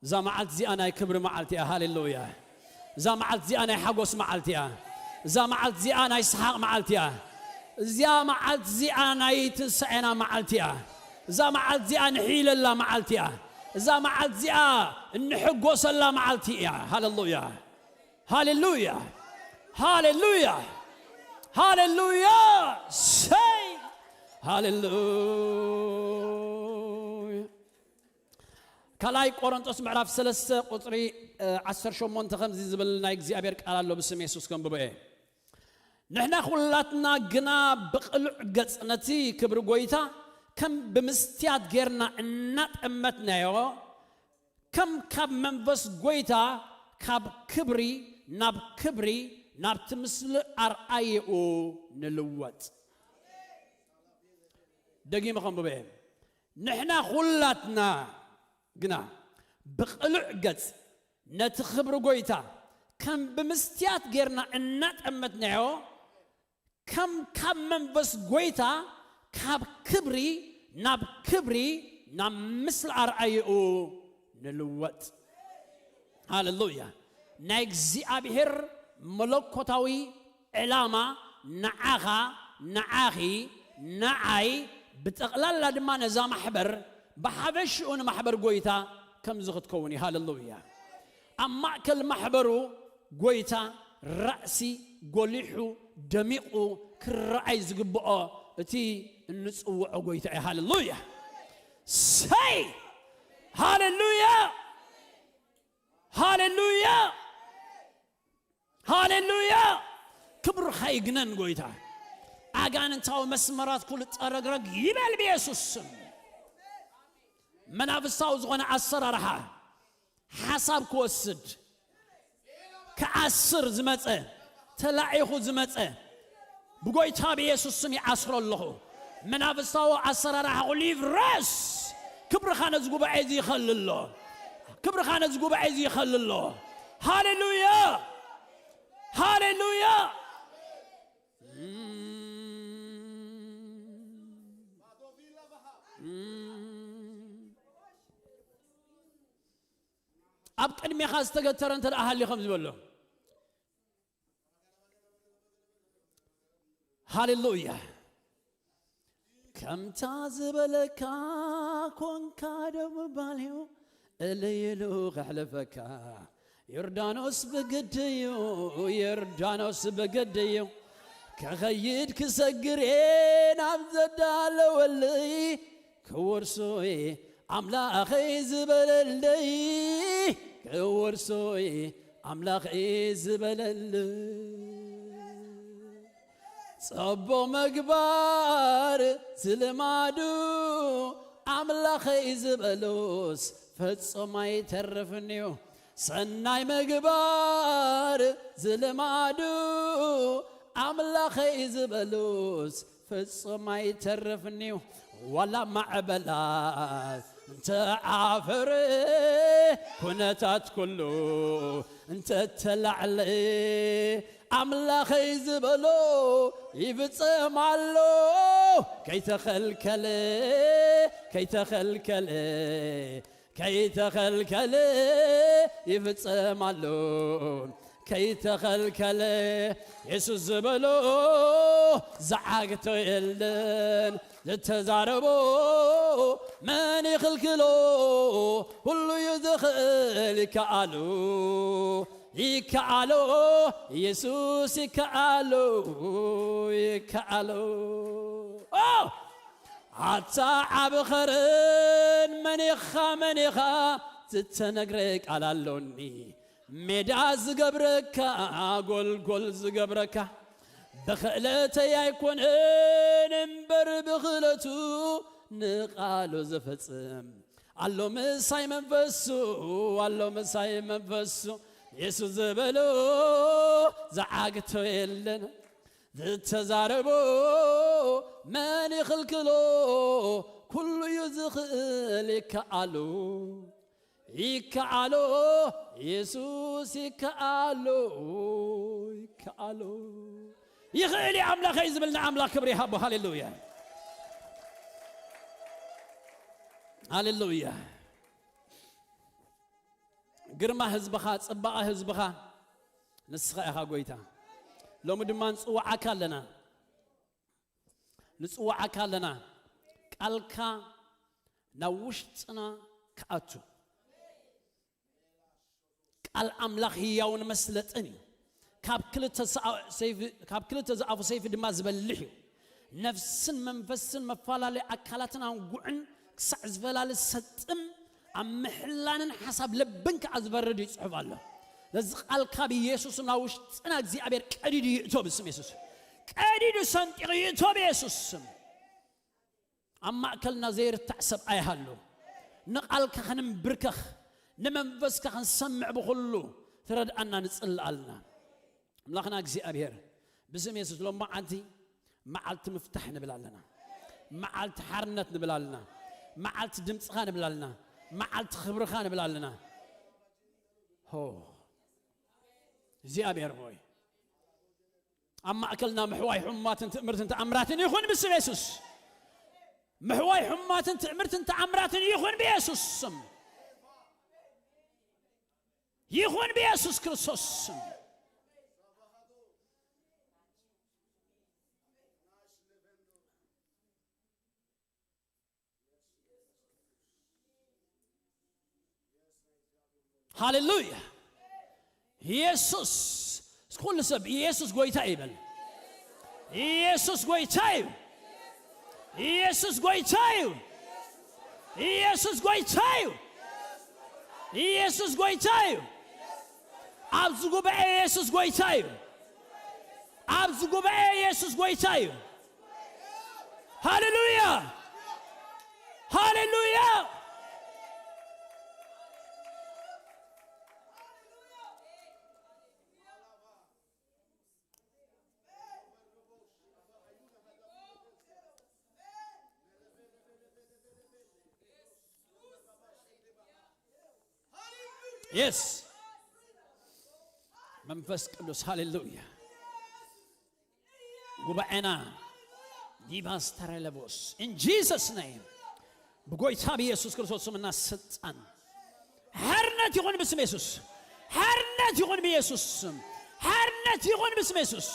እዛ መዓልቲ እዚኣ ናይ ክብሪ መዓልቲ እያ። ሃሌሉያ። እዛ መዓልቲ እዚኣ ናይ ሓጎስ መዓልቲ እያ። እዛ መዓልቲ እዚኣ ናይ ሰሓቕ መዓልቲ እያ። እዚኣ መዓልቲ እዚኣ ናይ ትንሳኤና መዓልቲ እያ። እዛ መዓልቲ እዚኣ ንሕይለላ መዓልቲ እያ። እዛ መዓልቲ እዚኣ እንሕጎሰላ መዓልቲ እያ። ሃሌሉያ። ሃሌሉያ። ሃሌሉያ። ሃሌሉያ። ሰይ። ሃሌሉያ። ካልኣይ ቆሮንጦስ ምዕራፍ ሰለስተ ቁጽሪ፣ እ፣ ዓሰርተ ሸሞንተ ከምዚ ዝብል ናይ እግዚኣብሔር ቃል ኣሎ፣ ብስም የሱስ ከንብቦ እየ። ንሕና ኩላትና ግና ብቕሉዕ ገጽ ነቲ ክብሪ ጐይታ ከም ብምስትያት ጌርና እናጠመትናዮ፣ ከም ካብ መንፈስ ጐይታ ካብ ክብሪ ናብ ክብሪ ናብቲ ምስሊ ኣርኣየኡ ንልወጥ። ደጊመ ከንብቦ እየ። ንሕና ኩላትና ግና ብቕሉዕ ገጽ ነቲ ክብሪ ጐይታ ከም ብምስትያት ጌርና እናጠመትናዮ፣ ከም ካብ መንፈስ ጐይታ ካብ ክብሪ ናብ ክብሪ ናብ ምስሊ ኣርኣየኡ ንልወጥ። ሃሌሉያ። ናይ እግዚኣብሔር መለኮታዊ ዕላማ ንዓኻ፣ ንዓኺ፣ ንዓይ፣ ብጠቕላላ ድማ ነዛ ማሕበር፣ ብሓፈሽኡ ንማሕበር ጐይታ ከምዚ ክትከውን እዩ። ሃሌሉያ። ኣብ ማእከል ማሕበሩ ጐይታ ራእሲ ጐሊሑ ደሚቑ ክረኣይ ዝግብኦ እቲ እንጽውዖ ጐይታ እዩ። ሃሌሉያ። ሰይ! ሃሌሉያ። ሃሌሉያ። ሃሌሉያ። ክብርኻ ይግነን ጐይታ። ኣጋንንታዊ መስመራት ኩሉ ጠረግረግ ይበል ብየሱስ ስም። መናፍስታዊ ዝኾነ ኣሰራርሓ ሓሳብ ክወስድ፣ ክኣስር ዝመጸ፣ ተላኢኹ ዝመጸ፣ ብጎይታ ብየሱስ ስም ይኣስሮ ኣለኹ። መናፍስታዊ ኣሰራርሓ ኩሉ ይፍረስ። ክብርኻ ነዚ ጉባኤ እዚ ይኸልሎ። ክብርኻ ነዚ ጉባኤ እዚ ይኸልሎ። ሃሌሉያ! ሃሌሉያ! ኣብ ቅድሜኻ ዝተገተረ እንተ ደኣ ሃልዩ ከምዚ በሎ። ሃሌሉያ። ከምታ ዝበለካ ኮንካ ደው ምባል እዩ፣ እልይ ኢሉ ከሕልፈካ። ዮርዳኖስ ብግድዩ፣ ዮርዳኖስ ብግድዩ፣ ከኸይድ ክሰግር እየ ናብ ዘዳለወለይ፣ ክወርሶ እየ ኣምላኸይ ዝበለለይ፣ ክወርሶ እየ ኣምላኸይ ዝበለለይ። ጸቦ ምግባር ዝልማዱ ኣምላኸይ ዝበሎስ ፈጾም ኣይተርፍንዩ። ሰናይ ምግባር ዝልማዱ ኣምላኸይ ዝበሎስ ፈጾም ኣይተርፍንዩ። ዋላ ማዕበላት እንተ ዓፈረ፣ ኩነታት ኩሉ እንተ ተላዕለ፣ ኣምላኸይ ዝበሎ ይፍጸም ኣሎ። ከይተኸልከለ፣ ከይተኸልከለ፣ ከይተኸልከለ ይፍጸም ኣሎ። ከይተኸልከለ የሱስ ዝበሎ ዝዓግቶ የለን። ዝተዛረቦ መን ይኽልክሎ? ኩሉ እዩ ዝኽእል፣ ይከኣሎ፣ ይከኣሎ፣ የሱስ ይከኣሎ፣ ይከኣሎ። ኦ! ኣታ ዓቢ ኸረን መን ኢኻ፣ መን ኢኻ? ዝተነግረ ቃል ኣሎኒ። ሜዳ ዝገብረካ፣ ጎልጎል ዝገብረካ፣ ብኽእለተይ ኣይኮነን እምበር ብኽእለቱ ንቓሉ ዝፍጽም። ኣሎ ምሳይ መንፈሱ፣ ኣሎ ምሳይ መንፈሱ፣ የሱስ ዝበሎ ዝዓግቶ የለን። ዝተዛረቦ መን ይኽልክሎ? ኩሉ እዩ ዝኽእል፣ ይከኣሎ፣ ይከኣሎ፣ የሱስ ይከኣሎ፣ ይከኣሎ። ይኽእል እዩ ኣምላኸይ ዝብል ንኣምላኽ ክብሪ ይሃቦ። ሃሌሉያ፣ ሃሌሉያ። ግርማ ህዝብኻ፣ ጽባቐ ህዝብኻ ንስኻ ኢኻ ጎይታ። ሎሚ ድማ ንጽውዓካ ኣለና፣ ንጽውዓካ ኣለና። ቃልካ ናብ ውሽጥና ክኣቱ። ቃል ኣምላኽ ህያውን መስለጥን እዩ። ካብ ክልተ ሰኣ-፣ ሰይፊ፣ ካብ ክልተ ዝኣፉ ሰይፊ ድማ ዝበልሕ እዩ። ነፍስን መንፈስን መፈላለዩ ኣካላትን ኣንጉዕን ክሳዕ ዝፈላሊ ሰጥም ኣብ ምሕላንን ሓሳብ ልብን ከኣ ዝበርድ እዩ ጽሑፍ ኣሎ። ነዚ ቃልካ ብኢየሱስ ስም ናብ ውሽጥና እግዚኣብሔር ቀዲዱ ይእቶ ብስም የሱስ። ቀዲዱ ሰንጢቑ ይእቶ ብኢየሱስ ስም። ኣብ ማእከልና ዘይርታዕ ሰብ ኣይሃሉ። ንቓልካ ክንምብርከኽ፣ ንመንፈስካ ክንሰምዕ ብኹሉ ትረድኣና ንጽልኣልና። ኣምላኽና እግዚኣብሔር ብስም የሱስ ሎም መዓልቲ መዓልቲ ምፍታሕ ንብል ኣለና። መዓልቲ ሓርነት ንብል ኣለና። መዓልቲ ድምፅኻ ንብል ኣለና። መዓልቲ ክብርኻ ንብል ኣለና። ሆ እግዚኣብሔር ሆይ ኣብ ማእከልና ምሕዋይ ሕሙማትን ትእምርትን ተኣምራትን ይኹን ብስም የሱስ። ምሕዋይ ሕሙማትን ትእምርትን ተኣምራትን ይኹን ብየሱስ ስም። ይኹን ብየሱስ ክርስቶስ ስም። ሃሌሉያ። ኢየሱስ፣ እስኪ ኩሉ ሰብ ኢየሱስ ጎይታ ይበል። ኢየሱስ ጎይታ እዩ። ኢየሱስ ጎይታ እዩ። ኢየሱስ ጎይታ እዩ። ኢየሱስ ጎይታ እዩ። ኣብዚ ጉባኤ ኢየሱስ ጎይታ እዩ። ኣብዚ ጉባኤ ኢየሱስ ጎይታ እዩ። ሃሌሉያ። ሃሌሉያ። የስ መንፈስ ቅዱስ ሃሌሉያ። ጉባኤና ዲቫስ ተረለቦስ in Jesus name ብጎይታ ብኢየሱስ ክርስቶስ ስምና ስልጣን ሓርነት ይኹን ብስም የሱስ። ሓርነት ይኹን ብኢየሱስ ስም። ሓርነት ይኹን ብስም የሱስ።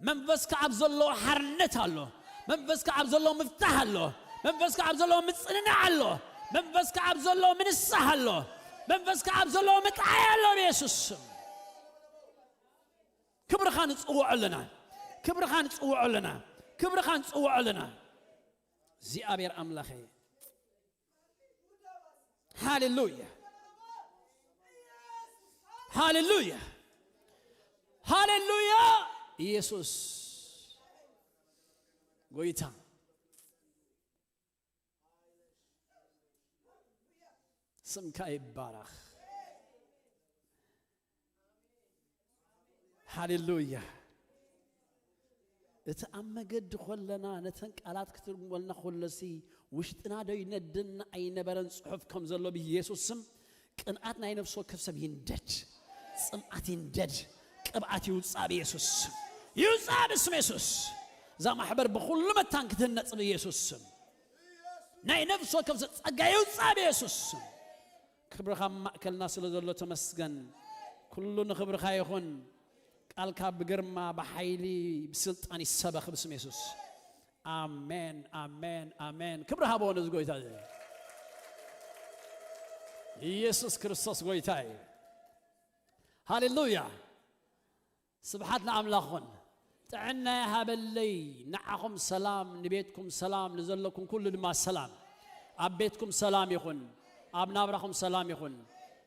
መንፈስካ ኣብ ዘሎ ሓርነት ኣሎ። መንፈስካ ኣብ ዘሎ ምፍታሕ ኣሎ። መንፈስካ ኣብ ዘሎ ምጽንናዕ ኣሎ። መንፈስካ ኣብ ዘሎ ምንሳሕ ኣሎ። መንፈስካ ኣብ ዘሎ ምጥዓይ ኣሎ ብኢየሱስ ስም። ክብርኻ ንጽውዖ ኣለና። ክብርኻ ንጽውዖ ኣለና። ክብርኻ ንጽውዖ ኣለና። እግዚኣብሔር ኣምላኸ። ሃሌሉያ። ሃሌሉያ። ሃሌሉያ። ኢየሱስ ጎይታ። ስምካ ይባረኽ። ሃሌሉያ። እቲ ኣብ መገዲ ኮለና ነተን ቃላት ክትርጉመልና ኮለሲ ውሽጥና ዶ ይነድን ኣይነበረን ጽሑፍ ከም ዘሎ ብኢየሱስ ስም ቅንኣት ናይ ነፍሲ ወከፍ ሰብ ይንደድ። ጽምኣት ይንደድ። ቅብኣት ይውጻእ ብኢየሱስ ስም። ይውጻእ ብስም የሱስ። እዛ ማሕበር ብኹሉ መታን ክትህነጽ ብኢየሱስ ስም። ናይ ነፍሲ ወከፍ ሰብ ጸጋ ይውጻእ ብኢየሱስ ስም። ክብርኻ ኣብ ማእከልና ስለ ዘሎ ተመስገን። ኩሉ ንኽብርኻ ይኹን። ቃልካ ብግርማ፣ ብሓይሊ፣ ብስልጣን ይሰበኽ ብስም የሱስ። ኣሜን፣ ኣሜን፣ ኣሜን። ክብሪ ሃቦ ነዚ ጎይታ እዚ። ኢየሱስ ክርስቶስ ጎይታ እዩ። ሃሌሉያ። ስብሓት ንኣምላኽ ኹን። ጥዕና ይሃበለይ። ንዓኹም ሰላም፣ ንቤትኩም ሰላም፣ ንዘለኩም ኩሉ ድማ ሰላም። ኣብ ቤትኩም ሰላም ይኹን። ኣብ ናብራኹም ሰላም ይኹን።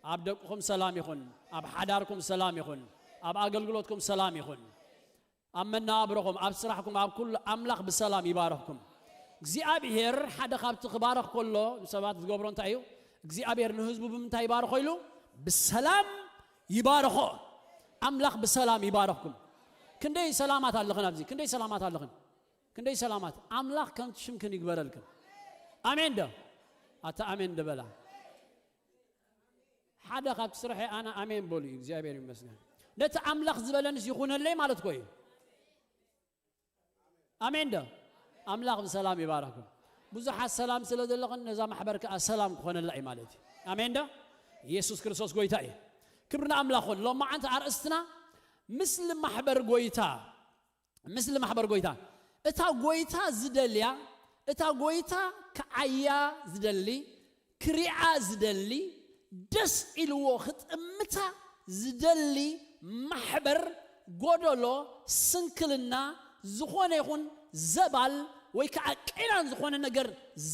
ኣብ ደቅኹም ሰላም ይኹን። ኣብ ሓዳርኩም ሰላም ይኹን። ኣብ ኣገልግሎትኩም ሰላም ይኹን። ኣብ መነባብሮኹም፣ ኣብ ስራሕኩም፣ ኣብ ኩሉ ኣምላኽ ብሰላም ይባርኽኩም። እግዚኣብሔር ሓደ ካብቲ ክባርኽ ከሎ ንሰባት ዝገብሮ እንታይ እዩ? እግዚኣብሔር ንህዝቡ ብምንታይ ይባርኾ ኢሉ? ብሰላም ይባርኾ። ኣምላኽ ብሰላም ይባርኽኩም። ክንደይ ሰላማት ኣለኽን ኣብዚ? ክንደይ ሰላማት ኣለኽን? ክንደይ ሰላማት? ኣምላኽ ከምቲ ሽምክን ይግበረልክን። ኣሜን ዶ? ኣታ ኣሜን ዶ በላ። ሓደ ካብቲ ስርሐይ ኣነ ኣሜን በሉ እዩ። እግዚኣብሔር ይመስገን። ነቲ ኣምላኽ ዝበለንስ ይኹነለይ ማለት እኮ እዩ። ኣሜን ዶ? ኣምላኽ ብሰላም ይባርኽኩም። ብዙሓት ሰላም ስለ ዘለኽን ነዛ ማሕበር ከኣ ሰላም ክኾነላ እዩ ማለት እዩ። ኣሜን ዶ? ኢየሱስ ክርስቶስ ጎይታ እዩ። ክብሪ ንኣምላኽ ይኹን። ሎማዓንቲ ኣርእስትና ምስሊ ማሕበር ጎይታ፣ ምስሊ ማሕበር ጎይታ። እታ ጎይታ ዝደልያ፣ እታ ጎይታ ክዓያ ዝደሊ፣ ክሪኣ ዝደሊ፣ ደስ ኢልዎ ክጥምታ ዝደሊ ማሕበር ጎደሎ፣ ስንክልና፣ ዝኾነ ይኹን ዘባል ወይ ከዓ ቄናን ዝኾነ ነገር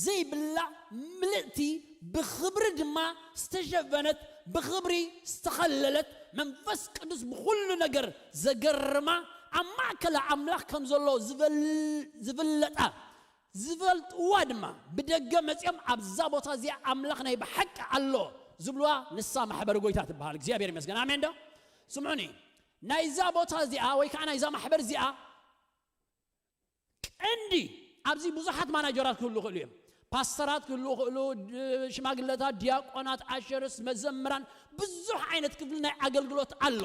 ዘይብላ፣ ምልእቲ፣ ብኽብሪ ድማ ዝተሸፈነት፣ ብኽብሪ ዝተኸለለት፣ መንፈስ ቅዱስ ብኹሉ ነገር ዘገርማ፣ ኣብ ማእከላ ኣምላኽ ከም ዘሎ ዝበል-፣ ዝፍለጣ፣ ዝፈልጥዋ ድማ፣ ብደገ መጺኦም ኣብዛ ቦታ እዚኣ ኣምላኽ ናይ ብሓቂ ኣሎ ዝብልዋ፣ ንሳ ማሕበር ጎይታ ትበሃል። እግዚኣብሔር ይመስገን። ኣሜን ዶ? ስምዑኒ። ናይዛ ቦታ እዚኣ ወይ ከዓ ናይዛ ማሕበር እዚኣ ቀንዲ፣ ኣብዚ ብዙሓት ማናጀራት ክህሉ ይኽእሉ እዮም። ፓስተራት ክህሉ ይኽእሉ፣ ድ-፣ ሽማግለታት፣ ዲያቆናት፣ ኣሸርስ፣ መዘምራን፣ ብዙሕ ዓይነት ክፍሊ ናይ ኣገልግሎት ኣሎ።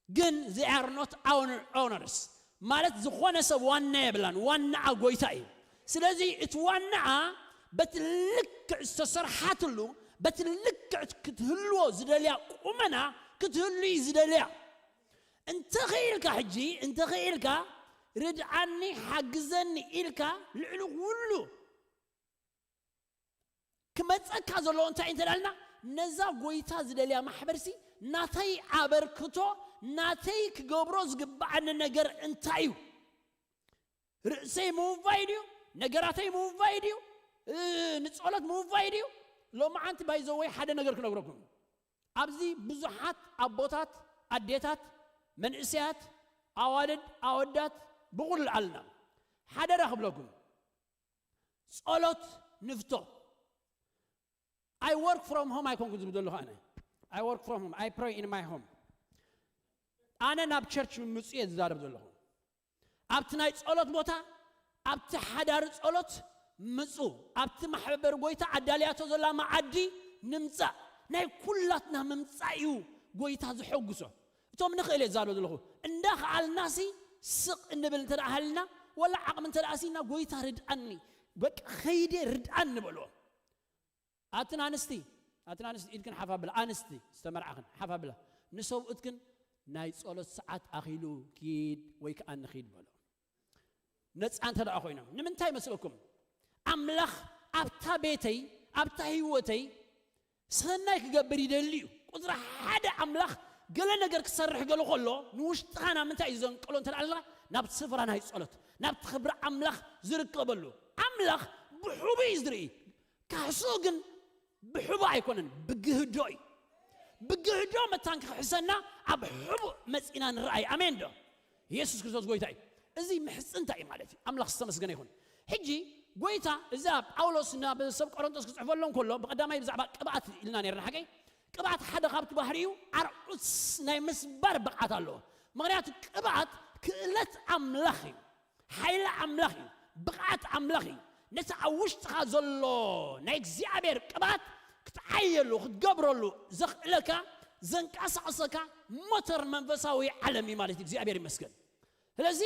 ግን they are not owner-፣ owners፣ ማለት ዝኾነ ሰብ ዋና የብላን። ዋናኣ ጎይታ እዩ። ስለዚ እቲ ዋናኣ በቲ ልክዕ ዝተሰርሓትሉ፣ በቲ ልክዕ ክትህልዎ ዝደልያ ቁመና ክትህሉ እዩ ዝደልያ። እንተ ኽኢልካ ሕጂ፣ እንተ ኽኢልካ ርድኣኒ፣ ሓግዘኒ ኢልካ ልዕሊ ኩሉ ክመጸካ ዘለዎ እንታይ እንተ ዳልና፣ ነዛ ጎይታ ዝደልያ ማሕበርሲ ናተይ ኣበርክቶ፣ ናተይ ክገብሮ ዝግብኣኒ ነገር እንታይ እዩ? ርእሰይ ምውፋይ ድዩ? ነገራተይ ምውፋይ ድዩ? እ፣ ንጸሎት ምውፋይ ድዩ? ሎማዓንቲ ባይዘወይ ሓደ ነገር ክነግረኩም። ኣብዚ ብዙሓት ኣቦታት፣ ኣዴታት፣ መንእሰያት፣ ኣዋልድ፣ ኣወዳት፣ ብኹሉ ኣልና። ሓደራ ክብለኩም። ጸሎት ንፍቶ። I work from home ኣይኮንኩ ዝብል ዘለኹ ኣነ። I work from home. I pray in my home. ኣነ ናብ ቸርች ምምፁ እየ ዝዛረብ ዘለኹ። ኣብቲ ናይ ጸሎት ቦታ፣ ኣብቲ ሓዳሪ ጸሎት ምጹ፣ ኣብቲ ማሕበር ጎይታ ኣዳልያቶ ዘላ መዓዲ ንምጻእ። ናይ ኩላትና ምምጻእ እዩ ጎይታ ዝሐጉሶ። እቶም ንኽእል እየ ዝዛረብ ዘለኹ። እንዳ ኸኣልናሲ ስቕ እንብል እንተ ደኣ ሃልና፣ ወላ ዓቕሚ እንተ ደኣ ሲና፣ ጎይታ ርድኣኒ፣ በቃ ኸይደ ርድኣኒ ንበልዎ። ኣትን ኣንስቲ፣ ኣትን ኣንስቲ ኢድክን ሓፍ ኣብላ፣ ኣንስቲ ዝተመርዓኽን ሓፍ ኣብላ። ንሰብኡትክን ናይ ጸሎት ሰዓት ኣኺሉ ኪድ ወይ ከኣ ንኺድ በሎ። ነጻ እንተ ደኣ ኮይኖም። ንምንታይ መስለኩም? ኣምላኽ ኣብታ ቤተይ፣ ኣብታ ህይወተይ ሰናይ ክገብር ይደሊ እዩ። ቁጽሪ ሓደ ኣምላኽ ገለ ነገር ክሰርሕ ገለ ከሎ፣ ንውሽጥኻ ናብ ምንታይ እዩ ዘንቅሎ እንተ ደኣ ኣለኻ? ናብ ስፍራ ናይ ጸሎት፣ ናብቲ ክብሪ ኣምላኽ ዝርከበሉ። ኣምላኽ ብሕቡእ እዩ ዝርኢ። ካሕስኡ ግን ብሕቡእ ኣይኮነን፣ ብግህዶ እዩ። ብግህዶ መታን ክሕሰና ኣብ ሕቡእ መጺና ንረኣይ። ኣሜን ዶ? ኢየሱስ ክርስቶስ ጎይታ እዩ። እዚ ምሕጽንታ እዩ ማለት እዩ። ኣምላኽ ዝተመስገነ ይኹን። ሕጂ ጎይታ፣ እዛ ጳውሎስ ናብ ሰብ ቆሮንቶስ ክጽሕፈሎም ከሎ፣ ብቐዳማይ ብዛዕባ ቅብኣት ኢልና ነርና፣ ሓቀይ? ቅብኣት ሓደ ካብቲ ባህሪኡ ዓርዑት ናይ ምስባር ብቕዓት ኣለዎ። ምኽንያቱ ቅብኣት ክእለት ኣምላኽ እዩ፣ ሓይሊ ኣምላኽ እዩ፣ ብቕዓት ኣምላኽ እዩ። ነቲ ኣብ ውሽጥኻ ዘሎ ናይ እግዚኣብሔር ቅብኣት ክትዓየሉ፣ ክትገብረሉ ዘኽእለካ፣ ዘንቀሳቕሰካ ሞተር መንፈሳዊ ዓለም እዩ ማለት እዩ። እግዚኣብሔር ይመስገን። ስለዚ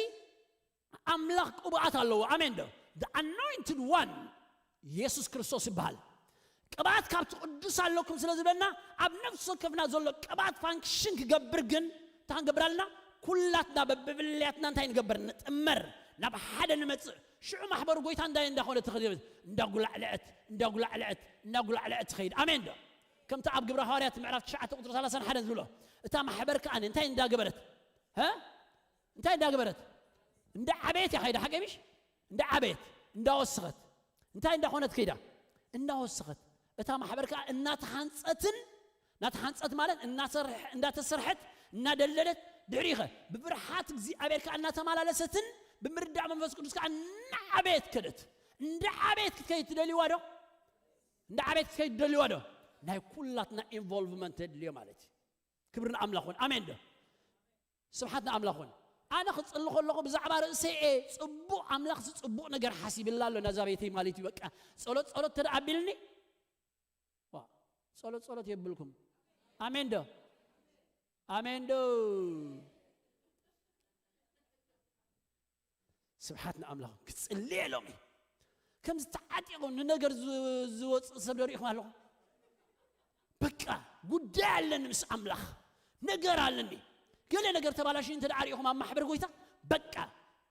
ኣምላኽ ቅብኣት ኣለዎ። ኣሜን ዶ? The anointed one ኢየሱስ ክርስቶስ ይበሃል። ቅብኣት ካብቲ ቅዱስ ኣለኩም ስለ ዝበልና፣ ኣብ ነፍሲ ወከፍና ዘሎ ቅብኣት ፋንክሽን ክገብር ግን እንታይ ክንገብር ኣለና? ኩላትና በብፍልልያትና እንታይ ንገብር? ንጥመር፣ ናብ ሓደ ንመጽእ። ሽዑ ማሕበሩ ጎይታ እንታይ እንዳኾነ ትኸይድ? እንዳጉላዕለዐት፣ እንዳጉላዕለዐት፣ እንዳጉላዕለዐት ትኸይድ። ኣሜን ዶ? ከምቲ ኣብ ግብረ ሃዋርያት ምዕራፍ ትሽዓተ ቁጽሪ ሰላሳን ሓደን ዝብሎ፣ እታ ማሕበር ከኣ እንታይ እንዳገበረት? ሀ? እንታይ እንዳገበረት? እንዳ ዓበየት እያ ኸይዳ፣ ሓቂ ምሽ? እንዳ ዓበየት፣ እንዳወሰኸት። እንታይ እንዳኾነት ከይዳ? እንዳወሰኸት። እታ ማሕበር ከኣ እናተሃንጸትን፣ እናተሃንጸት ማለት እናሰርሕ-፣ እንዳተሰርሐት፣ እናደለለት፣ ድሕሪኸ ብፍርሓት እግዚኣብሔር ከኣ እናተመላለሰትን ብምርዳእ መንፈስ ቅዱስ ከኣ እናዓበየት ከደት። እንዳ ዓበየት ክትከይድ ትደልይዋ ዶ? እንዳ ዓበየት ክትከይድ ትደልይዋ ዶ? ናይ ኩላትና ኢንቮልቭመንት ተድልዮ ማለት እዩ። ክብሪ ንኣምላኽ ይኹን። ኣሜን ዶ? ስብሓት ንኣምላኽ ይኹን። ኣነ ክጽሊ ከለኹ ብዛዕባ ርእሰይ እየ ጽቡቕ፣ ኣምላኽ ጽቡቕ ነገር ሓሲብላ ኣሎ ነዛ ቤተይ ማለት እዩ። በቃ ጸሎት ጸሎት ተደኣ ኣቢልኒ፣ ዋ፣ ጸሎት ጸሎት የብልኩም። ኣሜን ዶ? ኣሜን ዶ? ስብሓት ንኣምላኽ። ክጽልየ ሎሚ ከምዚ ተዓጢቑ ንነገር ዝ-፣ ዝወጽእ ሰብ ዶ ርኢኹም ኣለኹም? በቃ ጉዳይ ኣለኒ ምስ ኣምላኽ፣ ነገር ኣለኒ። ገለ ነገር ተባላሽዩ እንተ ደኣ ሪኢኹም ኣብ ማሕበር ጎይታ፣ በቃ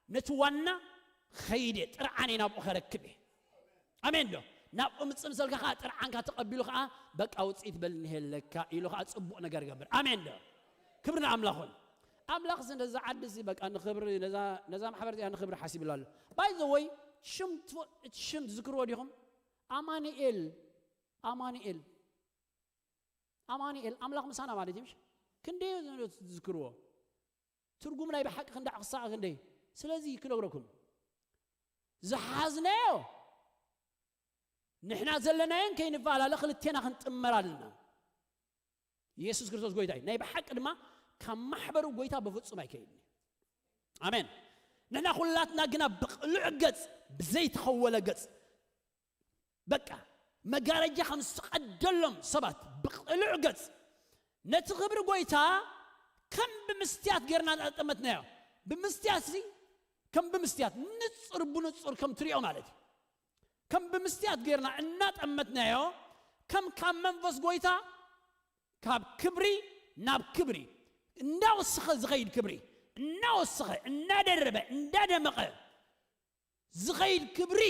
ነቲ ዋና ኸይደ ጥርዓነይ ናብኡ ኸረክብ እየ። ኣሜን ዶ? ናብኡ ምጽእ ምስ በልካ ኸኣ ጥርዓንካ ተቐቢሉ ኸኣ በቃ ውጽኢት በል እኒሄለካ ኢሉ ኸኣ ጽቡቕ ነገር ይገብር። ኣሜን ዶ? ክብሪ ንኣምላኽ ይኹን። ኣምላኽሲ ነዛ ዓዲ እዚ በቃ ንኽብሪ፣ ነዛ፣ ነዛ ማሕበር እዚኣ ንኽብሪ ሓሲብላ ኣሎ። By the way፣ ሽም ትፈ-፣ እቲ ሽም ትዝክርዎ ዲኹም? ኣማኑኤል፣ ኣማኑኤል፣ ኣማኑኤል ኣምላኽ ምሳና ማለት እዩ። ምሽ ክንደይ እዩ ዝዝክርዎ? ትርጉም ናይ ብሓቂ ክንዳዕ ክሳቐ ክንደይ። ስለዚ ክነግረኩም፣ ዝሓዝናዮ ንሕና ዘለናዮን ከይንፈላለ ክልቴና ክንጥመር ኣለና። ኢየሱስ ክርስቶስ ጎይታ እዩ። ናይ ብሓቂ ድማ ካብ ማሕበሩ ጎይታ በፍጹም ኣይከይድን እዩ። ኣሜን። ንሕና ኩላትና ግና ብቕሉዕ ገጽ፣ ብዘይተኸወለ ገጽ፣ በቃ መጋረጃ ከም ዝተቐደሎም ሰባት ብቕሉዕ ገጽ ነቲ ክብሪ ጎይታ ከም ብምስትያት ጌርና እናጠመትናዮ። ብምስትያት ሲ ከም ብምስትያት ንጹር ብንጹር ከም ትሪኦ ማለት እዩ። ከም ብምስትያት ጌርና እናጠመትናዮ፣ ከም ካብ መንፈስ ጎይታ ካብ ክብሪ ናብ ክብሪ እናወሰኸ ዝኸይድ ክብሪ፣ እናወሰኸ፣ እናደረበ፣ እንዳደመቐ ዝኸይድ ክብሪ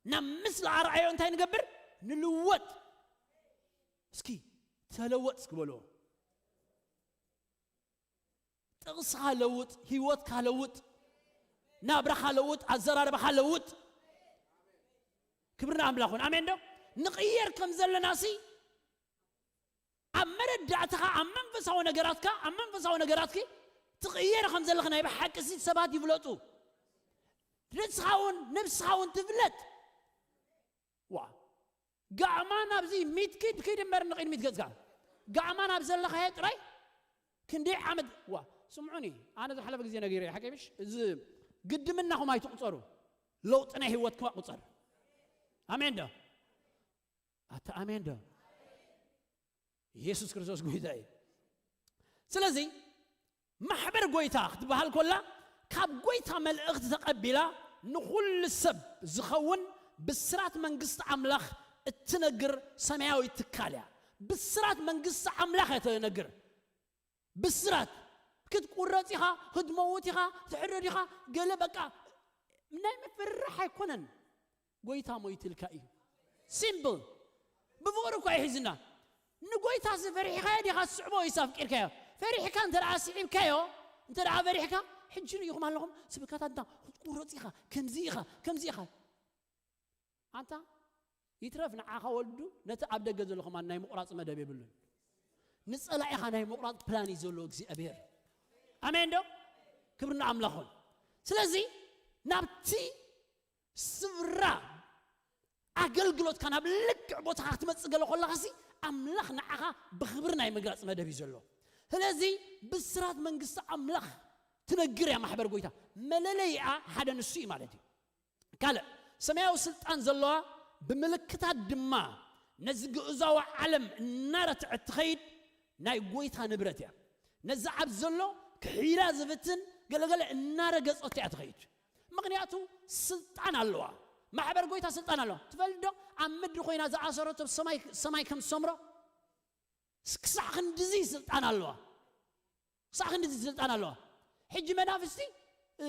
ናብ ምስሊ ኣርኣዮ እንታይ ንገብር? ንልወጥ። እስኪ ተለወጥ እስኪ በልዎ። ጥቕስኻ ለውጥ፣ ህይወትካ ለውጥ፣ ናብራኻ ለውጥ፣ ኣዘራርባኻ ለውጥ። ክብሪ ንኣምላኽ ይኹን። ኣሜን ዶ? ንቕየር ከም ዘለና ሲ ኣብ መረዳእታኻ፣ ኣብ መንፈሳዊ ነገራትካ፣ ኣብ መንፈሳዊ ነገራትኪ ትቕየር ከም ዘለኻ ናይ ብሓቂ ሲ ሰባት ይፍለጡ። ንስኻ እውን፣ ነብስኻ እውን ትፍለጥ። ዋ፣ ጋዕማ ናብዚ ሚት ኪድ ኪድ እምበር ንቕድሚት ገጽካ። ጋዕማ ናብ ዘለኻዮ ጥራይ ክንደይ ዓመት፣ ዋ፣ ስምዑኒ፣ ኣነ ዝሓለፈ ግዜ ነጊረ እየ፣ ሓቂ ምሽ? እዚ ግድምናኹም ኣይትቑጸሩ። ለውጢ ናይ ህይወትኩም ቁጸር። ኣሜን ዶ? ኣታ ኣሜን ዶ? ኢየሱስ ክርስቶስ ጎይታ እዩ። ስለዚ ማሕበር ጎይታ ክትበሃል ኮላ፣ ካብ ጎይታ መልእኽቲ ተቐቢላ ንኹሉ ሰብ ዝኸውን ብስራት መንግስቲ ኣምላኽ እትነግር ሰማያዊት ትካል እያ። ብስራት መንግስቲ ኣምላኽ እያ ተነግር። ብስራት ክትቁረጽ ኢኻ፣ ክትመውት ኢኻ፣ ትሕረድ ኢኻ፣ ገለ በቃ ናይ ምፍርራሕ ኣይኮነን። ጎይታ ሞይትልካ እዩ። ሲምፕል። ብፍቕሪ እኳ ይሒዝና። ንጎይታ እዚ ፈሪሕካዮ ዲኻ ትስዕቦ ወይስ ኣፍቂርካዮ? ፈሪሕካ እንተ ደኣ ስዒብካዮ፣ እንተ ደኣ ፈሪሕካ፣ ሕጂ ርኢኹም ኣለኹም፣ ስብከታት እንታ ክትቁረጽ ኢኻ፣ ከምዚ ኢኻ፣ ከምዚ ኢኻ። ኣንታ ይትረፍ ንዓኻ ወልዱ ነቲ ኣብ ደገ ዘሎ ከማን ናይ ምቑራጽ መደብ የብሉን። ንጸላኢኻ ናይ ምቑራጽ ፕላን እዩ ዘሎ እግዚኣብሔር። ኣሜን ዶ? ክብሪ ንኣምላኽ ይኹን። ስለዚ ናብቲ ስፍራ ኣገልግሎትካ ናብ ልክዕ ቦታኻ ክትመጽእ ገለ ከለኻሲ ኣምላኽ ንዓኻ ብኽብሪ ናይ ምግላጽ መደብ እዩ ዘሎ። ስለዚ ብስራት መንግስቲ ኣምላኽ ትነግር እያ ማሕበር ጎይታ። መለለይኣ ሓደ ንሱ እዩ ማለት እዩ። ካልእ ሰማያዊ ስልጣን ዘለዋ ብምልክታት ድማ ነዚ ግእዛዊ ዓለም እናረትዐት ትኸይድ ናይ ጎይታ ንብረት እያ። ነዚ ኣብ ዘሎ ክሒዳ ዝፍትን ገለገለ እናረገጸቶ እያ ትኸይድ። ምኽንያቱ ስልጣን ኣለዋ። ማሕበር ጎይታ ስልጣን ኣለዋ። ትፈልጥ ዶ? ኣብ ምድሪ ኮይና ዝኣሰረቶ ሰማይ፣ ሰማይ ከም ዝሰምሮ ክሳዕ ክንድዚ ስልጣን ኣለዋ። ክሳዕ ክንድዚ ስልጣን ኣለዋ። ሕጂ መናፍስቲ፣ እ፣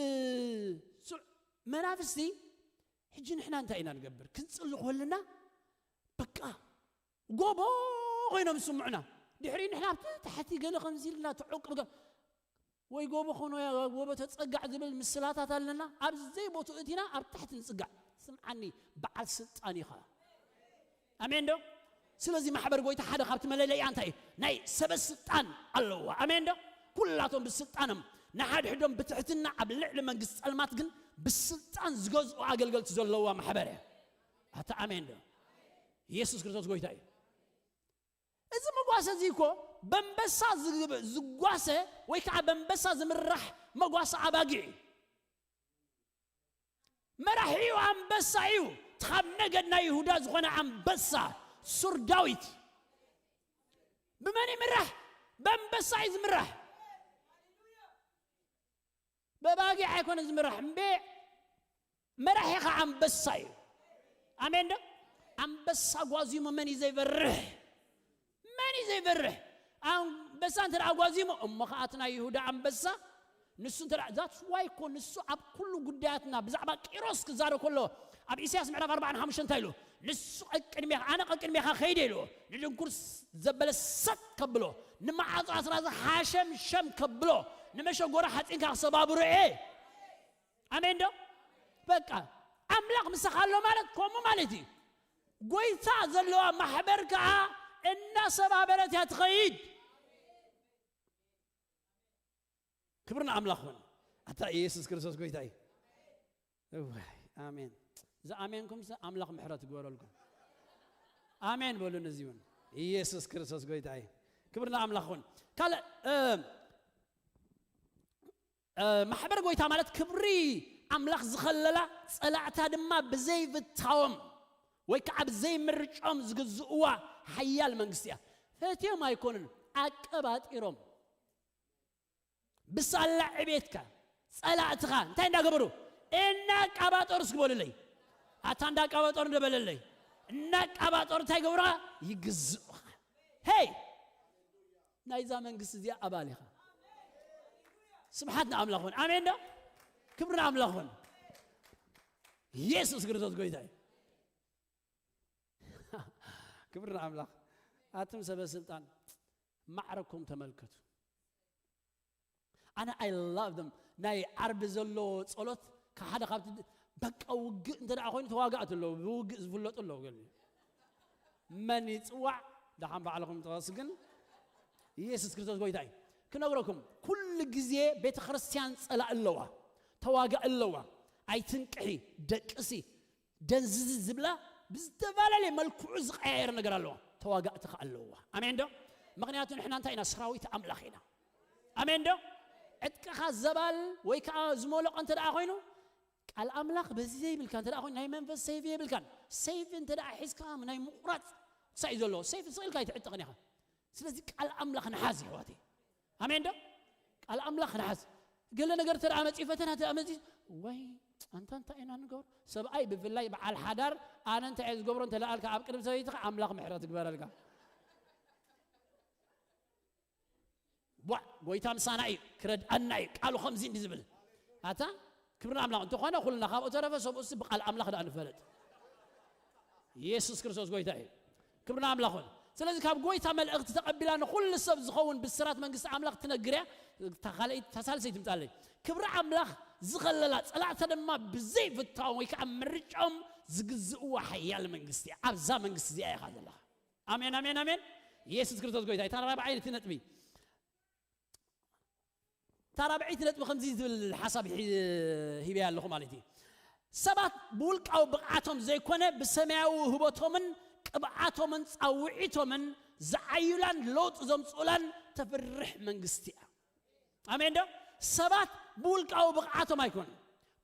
ሱ-፣ መናፍስቲ ሕጂ ንሕና እንታይ ኢና ንገብር? ክንጽሊ ኮልና በቃ ጎቦ ኮይኖም ዝስምዑና። ድሕሪ ንሕና ኣብቲ ታሕቲ ገለ ከምዚ ኢልና ትዕቅብ ገ-፣ ወይ ጎቦ ኾኖ ያ ጎቦ ተጸጋዕ ዝብል ምስላታት ኣለና። ኣብ ዘይቦትኡ እቲና ኣብ ታሕቲ ንጽጋዕ። ስምዓኒ፣ በዓል ስልጣን ኢኻ። ኣሜን ዶ? ስለዚ ማሕበር ጎይታ ሓደ ካብቲ መለለይኣ እንታይ እዩ? ናይ ሰበ ስልጣን ኣለዋ። ኣሜን ዶ? ኩላቶም ብስልጣኖም ንሓድሕዶም ብትሕትና ኣብ ልዕሊ መንግስቲ ጸልማት ግን ብስልጣን ዝገዝኡ ኣገልገልቲ ዘለዋ ማሕበር እያ። ኣታ ኣሜን ዶ? ኢየሱስ ክርስቶስ ጎይታ እዩ። እዚ መጓሰ እዚ እኮ በንበሳ ዝግ-፣ ዝጓሰ ወይ ከዓ በንበሳ ዝምራሕ መጓሰ ኣባጊዕ እዩ። መራሒኡ ኣንበሳ እዩ። እቲ ካብ ነገድ ናይ ይሁዳ ዝኾነ ኣንበሳ ሱር ዳዊት። ብመን ይምራሕ? በንበሳ እዩ ዝምራሕ። በባጊዕ ኣይኮነ ዝምራሕ እምቤ፣ መራሒ ኸዓ ኣንበሳ እዩ። ኣሜን ዶ? ኣንበሳ ጓዚሙ መን እዩ ዘይበርሕ? መን እዩ ዘይበርሕ? ኣንበሳ እንተ ደኣ ጓዚሙ፣ እሞ ኸዓ እቲ ናይ ይሁዳ ኣንበሳ፣ ንሱ እንተ ደኣ፣ that's why እኮ ንሱ ኣብ ኩሉ ጉዳያትና ብዛዕባ ቂሮስ ክዛረብ ከሎ፣ ኣብ ኢሳያስ ምዕራፍ ኣርባዓን ሓሙሽተን እንታይ ኢሉ? ንሱ ቀቅድሜኻ፣ ኣነ ቀቅድሜኻ ከይደ ኢሉ፣ ንድንኩር ዘበለ ሰጥ ከብሎ፣ ንመዓጾ ኣስራዚ ሓሸምሸም ከብሎ፣ ንመሸጎራ ሓጺንካ ክሰባብሮ እየ። ኣሜን ዶ? በቃ ኣምላኽ ምሳኻ ኣሎ ማለት ከምኡ ማለት እዩ። ጎይታ ዘለዋ ማሕበር ከኣ እናሰባበረት እያ ትኸይድ። ክብሪ ንኣምላኽ ይኹን። ኣታ ኢየሱስ ክርስቶስ ጎይታ እዩ። እዋይ፣ ኣሜን። ዝኣሜንኩም ሰ ኣምላኽ ምሕረት ይግበረልኩም። ኣሜን በሉ። ነዚ እውን ኢየሱስ ክርስቶስ ጎይታ እዩ። ክብሪ ንኣምላኽ ይኹን። ካልእ፣ እ፣ እ፣ ማሕበር ጎይታ ማለት ክብሪ ኣምላኽ ዝኸለላ፣ ጸላእታ ድማ ብዘይፍታዎም ወይ ከዓ ብዘይምርጫኦም ዝግዝእዋ ሓያል መንግስቲ እያ። ፈትዮም ኣይኮኑን፣ ኣቀባጢሮም። ብሳላ ዕቤትካ፣ ጸላእትኻ እንታይ እንዳገበሩ? እናቃባጠሩ እስኪ በሉለይ። ኣታ እንዳቃባጠሩ እንደ በለለይ። እናቃባጠሩ እንታይ ገብሩኻ? ይግዝኡኻ። ሄይ! ናይዛ መንግስቲ እዚኣ ኣባል ኢኻ። ስብሓት ንኣምላኽ ይኹን። ኣሜን ዶ? ክብሪ ንኣምላኽ ይኹን። ኢየሱስ ክርስቶስ ጎይታ እዩ። ክብሪ ንኣምላኽ። ኣቱም ሰበ ስልጣን ማዕረኩም ተመልከቱ። ኣነ I love them። ናይ ዓርቢ ዘሎ ጸሎት ካብ ሓደ ካብቲ ድ-፣ በቃ ውግእ እንተ ደኣ ኮይኑ ተዋጋእቲ ኣለዉ፣ ብውግእ ዝፍለጡ ኣለዉ ገለ። መን ይጽዋዕ? ደሓን ባዕልኹም ተወስግን። ኢየሱስ ክርስቶስ ጎይታ እዩ። ክነግረኩም፣ ኩሉ ግዜ ቤተ ክርስቲያን ጸላእ ኣለዋ፣ ተዋጋእ ኣለዋ። ኣይትንቅሒ፣ ደቅሲ፣ ደንዝዝ ዝብላ ብዝተፈላለየ መልክዑ ዝቀያየር ነገር ኣለዋ። ተዋጋእቲ ከኣ ኣለዋ። ኣሜን ዶ? ምኽንያቱ ንሕና እንታይ ኢና? ሰራዊት ኣምላኽ ኢና። ኣሜን ዶ? ዕጥቅኻ ዘባል ወይ ከኣ ዝመለቐ እንተ ደኣ ኮይኑ፣ ቃል ኣምላኽ በዚ ዘይብልካ እንተ ደኣ ኮይኑ፣ ናይ መንፈስ ሰይፊ የብልካን። ሰይፊ እንተ ደኣ ሒዝካ ናይ ምቑራጽ ሳይ ዘሎ፣ ሰይፊ ስቕ ኢልካ ኣይትዕጠቕን ኢኻ። ስለዚ ቃል ኣምላኽ ንሓዝ የሕዋተይ። ኣሜን ዶ? ቃል ኣምላኽ ንሓዝ። ገለ ነገር እንተ ደኣ መጺኡ፣ ፈተና እንተ ደኣ መጺኡ፣ ወይ ኣንታ እንታይ ኢና ንገብሮ? ሰብኣይ ብፍላይ በዓል ሓዳር፣ ኣነ እንታይ እየ ዝገብሮ እንተ ደኣ ኣልካ፣ ኣብ ቅድሚ ሰበይትኻ ኣምላኽ ምሕረት ይግበረልካ። ዋ፣ ጎይታ ምሳና እዩ፣ ክረድኣና እዩ፣ ቃሉ ከምዚ እንዲ ዝብል። ኣታ፣ ክብሪ ንኣምላኽ። እንተኾነ ኩልና ካብኡ ተረፈ ሰብኡሲ ብቃል ኣምላኽ ደኣ ንፈለጥ። ኢየሱስ ክርስቶስ ጎይታ እዩ። ክብሪ ንኣምላኽ ይኹን። ስለዚ ካብ ጎይታ መልእኽቲ ተቐቢላ ንኹሉ ሰብ ዝኸውን ብስራት መንግስቲ ኣምላኽ ትነግር እያ። እታ ካልኣይቲ፣ እታ ሳልሰይቲ ትምጻለይ። ክብሪ ኣምላኽ ዝኸለላ፣ ጸላእታ ድማ ብዘይፍታዎም ወይ ከዓ ምርጫኦም ዝግዝእዋ ሓያል መንግስቲ እያ። ኣብዛ መንግስቲ እዚኣ ኢኻ ዘለኻ። ኣሜን፣ ኣሜን፣ ኣሜን። ኢየሱስ ክርስቶስ ጎይታ እዩ። እታ ራብዓይቲ ነጥቢ። እታ ራብዐይቲ ነጥቢ ከምዚ ዝብል ሓሳብ ሒ-፣ ሂበያ ኣለኹ ማለት እዩ። ሰባት ብውልቃዊ ብቕዓቶም ዘይኮነ ብሰማያዊ ውህበቶምን ቅብኣቶምን ጻውዒቶምን ዝዓዩላን ለውጢ ዘምጽኡላን ተፍርሕ መንግስቲ እያ። ኣሜን ዶ? ሰባት ብውልቃዊ ብቕዓቶም ኣይኮኑን።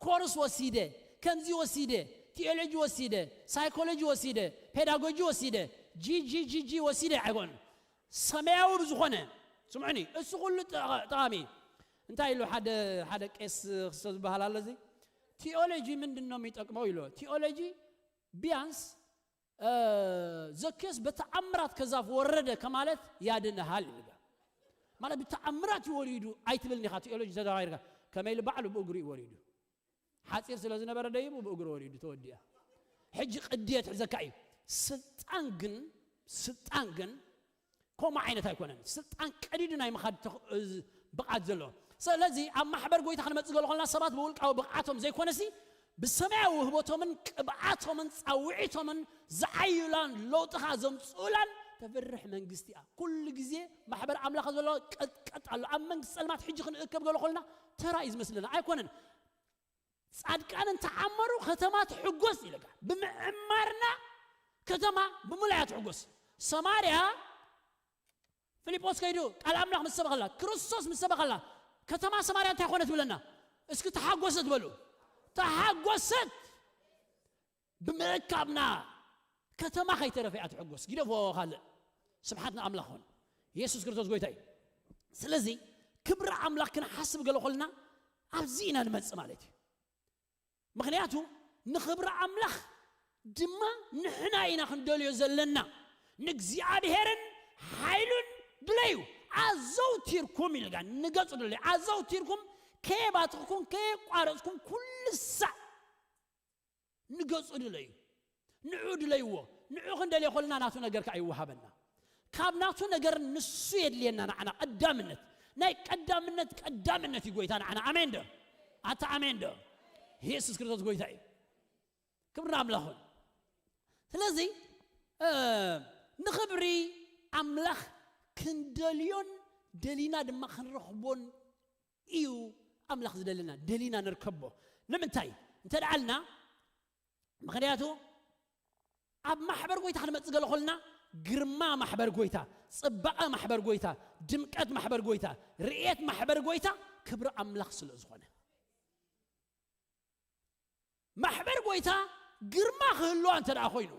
ኮርስ ወሲደ፣ ከምዚ ወሲደ፣ ቲዮሎጂ ወሲደ፣ ሳይኮሎጂ ወሲደ፣ ፔዳጎጂ ወሲደ፣ ጂ ጂ ጂ ጂ ወሲደ ኣይኮኑን። ሰማያዊ ብዝኾነ፣ ስምዑኒ፣ እሱ ኩሉ ጠ-፣ ጠቓሚ። እንታይ ኢሉ ሓደ፣ ሓደ ቄስ ክርስቶስ ዝበሃል ኣሎ፣ እዚ ቲዮሎጂ ምንድን ነው የሚጠቅመው ኢሉ። ቲዮሎጂ ቢያንስ፣ እ፣ ዘኬዎስ በተኣምራት ከዛፍ ወረደ ከማለት ያድንሃል ይልጋ። ማለት ብተኣምራት እዩ ወሪዱ ኣይትብልን ኢኻ፣ ቲዮሎጂ ተዘዋዊርካ። ከመይ ኢሉ ባዕሉ ብእግሩ እዩ ወሪዱ። ሓጺር ስለ ዝነበረ ደይቡ ብእግሩ ወሪዱ ተወዲኣ። ሕጂ ቅዲ የትሕዘካ እዩ። ስልጣን ግን፣ ስልጣን ግን ከምኡ ዓይነት ኣይኮነን። ስልጣን ቀዲዱ ናይ ምኻድ ተኽ-፣ እዚ ብቕዓት ዘለዎ። ስለዚ ኣብ ማሕበር ጎይታ ክንመጽእ ገለ ኾልና ሰባት ብውልቃዊ ብቕዓቶም ዘይኮነሲ ብሰማያዊ ውህበቶምን ቅብኣቶምን ጻውዒቶምን ዝዓዩላን ለውጥኻ ዘምጽኡላን ተፍርሕ መንግስቲ እያ። ኩሉ ግዜ ማሕበር ኣምላኽ ዘሎ ቀጥቀጥ ኣሎ። ኣብ መንግስቲ ጸልማት ሕጂ ክንእከብ ገለ ኾልና ተራ እዩ ዝመስለና። ኣይኮነን። ጻድቃን እንተዓመሩ ከተማ ትሕጎስ ኢለካ። ብምዕማርና ከተማ ብምሉእ እያ ትሕጎስ። ሰማርያ ፊልጶስ ከይዱ ቃል ኣምላኽ ምስ ሰበኸላ፣ ክርስቶስ ምስ ሰበኸላ፣ ከተማ ሰማርያ እንታይ ኾነት ብለና? እስኪ ተሓጎሰት በሉ። ተሓጎሰት። ብምእካብና ከተማ ከይተረፈ እያ ትሕጎስ። ግደፎ ካልእ። ስብሓት ንኣምላኽ ኹን። ኢየሱስ ክርስቶስ ጎይታ እዩ። ስለዚ ክብሪ ኣምላኽ ክንሓስብ ገለ ኾልና ኣብዚ ኢና ንመጽእ ማለት እዩ። ምኽንያቱ ንኽብሪ ኣምላኽ ድማ ንሕና ኢና ክንደልዮ ዘለና። ንእግዚኣብሔርን ሓይሉን ድለዩ፣ ኣዘውቲርኩም ኢልካ ንገጹ ድለዩ፣ ኣዘውቲርኩም ከየባተኽኩም ከየቋረጽኩም ኩሉ ሳዕ ንገጹ ድለዩ። ንዑ ድለይዎ። ንዑ ክንደልዮ ከለና ናቱ ነገር ከኣ ይወሃበና። ካብ ናቱ ነገር ንሱ የድልየና። ንዓና ቀዳምነት፣ ናይ ቀዳምነት ቀዳምነት እዩ ጎይታ ንዓና። ኣሜን ዶ? ኣታ ኣሜን ዶ? ኢየሱስ ክርስቶስ ጎይታ እዩ። ክብሪ ኣምላኽ ይኹን። ስለዚ ንኽብሪ ኣምላኽ ክንደልዮን ደሊና ድማ ክንረኽቦን እዩ ኣምላኽ ዝደልና። ደሊና ንርከቦ። ንምንታይ እንተ ደኣልና፣ ምኽንያቱ ኣብ ማሕበር ጎይታ ክንመጽእ ገለ ኾልና፣ ግርማ ማሕበር ጎይታ፣ ጽባቐ ማሕበር ጎይታ፣ ድምቀት ማሕበር ጎይታ፣ ርእየት ማሕበር ጎይታ ክብሪ ኣምላኽ ስለ ዝኾነ፣ ማሕበር ጎይታ ግርማ ክህልዋ እንተ ደኣ ኮይኑ፣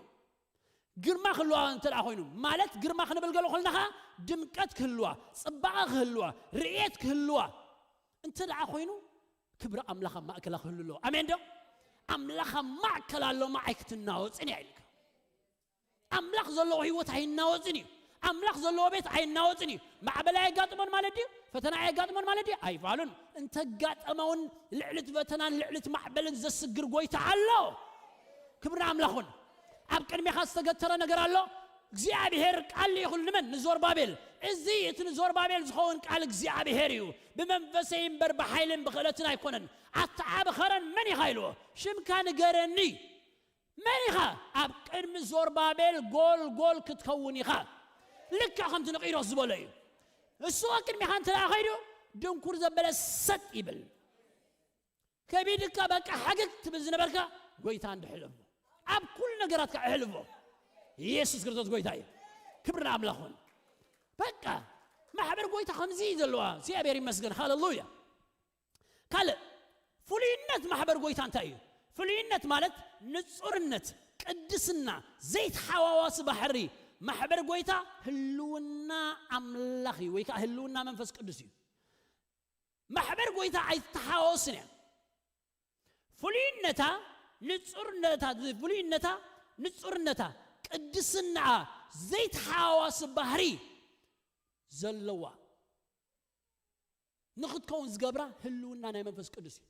ግርማ ክህልዋ እንተ ደኣ ኮይኑ፣ ማለት ግርማ ክንብል ገለ ኾልና ኸኣ ድምቀት ክህልዋ፣ ጽባቐ ክህልዋ፣ ርእየት ክህልዋ እንተ ደኣ ኮይኑ፣ ክብሪ ኣምላኽ ኣብ ማእከላ ክህሉ ኣለዎ። ኣሜን ዶ? ኣምላኽ ኣብ ማእከል ኣሎ፣ መዓይ ክትናወጽን እያ ኢልካ። ኣምላኽ ዘለዎ ህይወት ኣይናወጽን እዩ። ኣምላኽ ዘለዎ ቤት ኣይናወጽን እዩ። ማዕበል ኣየጋጥሞን ማለት ድዩ? ፈተና ኣየጋጥሞን ማለት ድዩ? ኣይፋሉን። እንተጋጠመውን ልዕሊ እቲ ፈተናን ልዕሊ እቲ ማዕበልን ዘስግር ጎይታ ኣሎ። ክብሪ ኣምላኹን። ኣብ ቅድሜኻ ዝተገተረ ነገር ኣሎ። እግዚኣብሔር ቃል ይኹን ንመን? ንዞርባቤል። እዚ እቲ ንዞርባቤል ዝኸውን ቃል እግዚኣብሔር እዩ። ብመንፈሰይ እምበር ብሓይልን ብኽእለትን ኣይኮነን። ኣተዓብኸረን መን ኢኻ ኢልዎ? ሽምካ ንገረኒ። መን ኢኻ? ኣብ ቅድሚ ዞርባቤል ጎል ጎል ክትከውን ኢኻ። ልክዕ ከምቲ ንቂሮስ ዝበሎ እዩ። እሱ ኣብ ቅድሚኻ እንተ ደኣ ኸይዱ፣ ድንኩር ዘበለ ሰጥ ይብል። ከቢድካ በቃ ሓገግ ትብል ዝነበርካ፣ ጎይታ እንድሕለፎ። ኣብ ኩሉ ነገራትካ ኣሕልፎ። ኢየሱስ ክርስቶስ ጎይታ እዩ። ክብሪ ንኣምላኽ ይኹን። በቃ ማሕበር ጎይታ ከምዚ እዩ ዘለዋ። እግዚኣብሔር ይመስገን። ሃሌሉያ። ካልእ ፍሉይነት ማሕበር ጎይታ እንታይ እዩ? ፍሉይነት ማለት ንጹርነት፣ ቅድስና፣ ዘይተሓዋዋሲ ባህሪ። ማሕበር ጎይታ ህልውና ኣምላኽ እዩ፣ ወይ ከኣ ህልውና መንፈስ ቅዱስ እዩ። ማሕበር ጎይታ ኣይተሓዋወስን እያ። ፍሉይነታ፣ ንጹርነታ፣ ፍሉይነታ፣ ንጹርነታ፣ ቅድስናኣ ዘይተሓዋወሲ ባህሪ ዘለዋ ንኽትከውን ዝገብራ ህልውና ናይ መንፈስ ቅዱስ እዩ።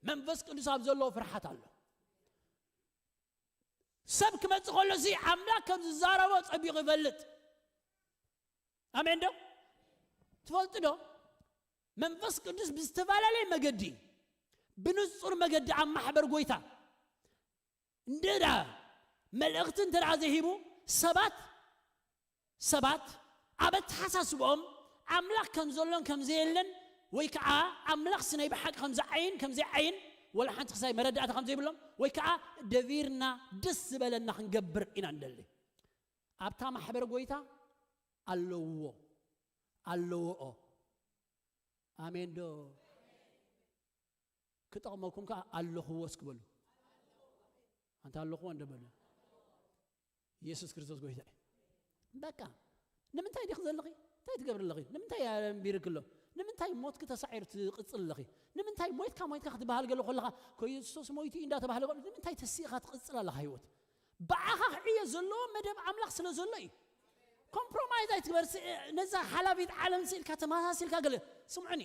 መንፈስ ቅዱስ ኣብ ዘለዎ ፍርሓት ኣሎ። ሰብ ክመጽእ ከሎ እዚ ኣምላኽ ከም ዝዛረቦ ጸቢቑ ይፈልጥ። ኣሜን ዶ? ትፈልጡ ዶ? መንፈስ ቅዱስ ብዝተፈላለየ መገዲ፣ ብንጹር መገዲ ኣብ ማሕበር ጎይታ እንደ ደኣ መልእኽቲ እንተ ደኣ ዘይሂቡ፣ ሰባት፣ ሰባት ኣብ ኣተሓሳስብኦም ኣምላኽ ከም ዘሎን ከም ዘየለን፣ ወይ ከኣ ኣምላኽሲ ናይ ብሓቂ ከም ዝዓይን ከም ዘይዓይን፣ ወላ ሓንቲ ክሳይ መረዳእታ ከም ዘይብሎም፣ ወይ ከኣ ደቢርና ደስ ዝበለና ክንገብር ኢና ንደሊ። ኣብታ ማሕበር ጎይታ ኣለውዎ፣ ኣለውኦ። ኣሜን ዶ? ክጠቕመኩም ከኣ ኣለኹዎ እስኪ በሉ። ኣንታ ኣለኹዎ እንደ በሉ። ኢየሱስ ክርስቶስ ጎይታ እዩ። በቃ ንምንታይ ዲኺ ዘለኺ? እንታይ ትገብሪ ኣለኺ? ንምንታይ ኣንቢርኪ ኣሎ? ንምንታይ ሞትኪ ተሳዒሩ ትቕጽል ኣለኺ? ንምንታይ ሞይትካ ሞይትካ ክትበሃል ገለ ከለኻ፣ ክርስቶስ ሞይቱ እዩ እንዳተባህለ፣ ንምንታይ ተሲእኻ ትቕጽል ኣለኻ ህይወት? ብኣኻ ክዕዮ ዘለዎ መደብ ኣምላኽ ስለ ዘሎ እዩ። ኮምፕሮማይዝ ኣይትግበር። ስ-፣ ነዛ ሓላፊት ዓለም ስኢልካ ተመሳሲልካ ገለ። ስምዑኒ፣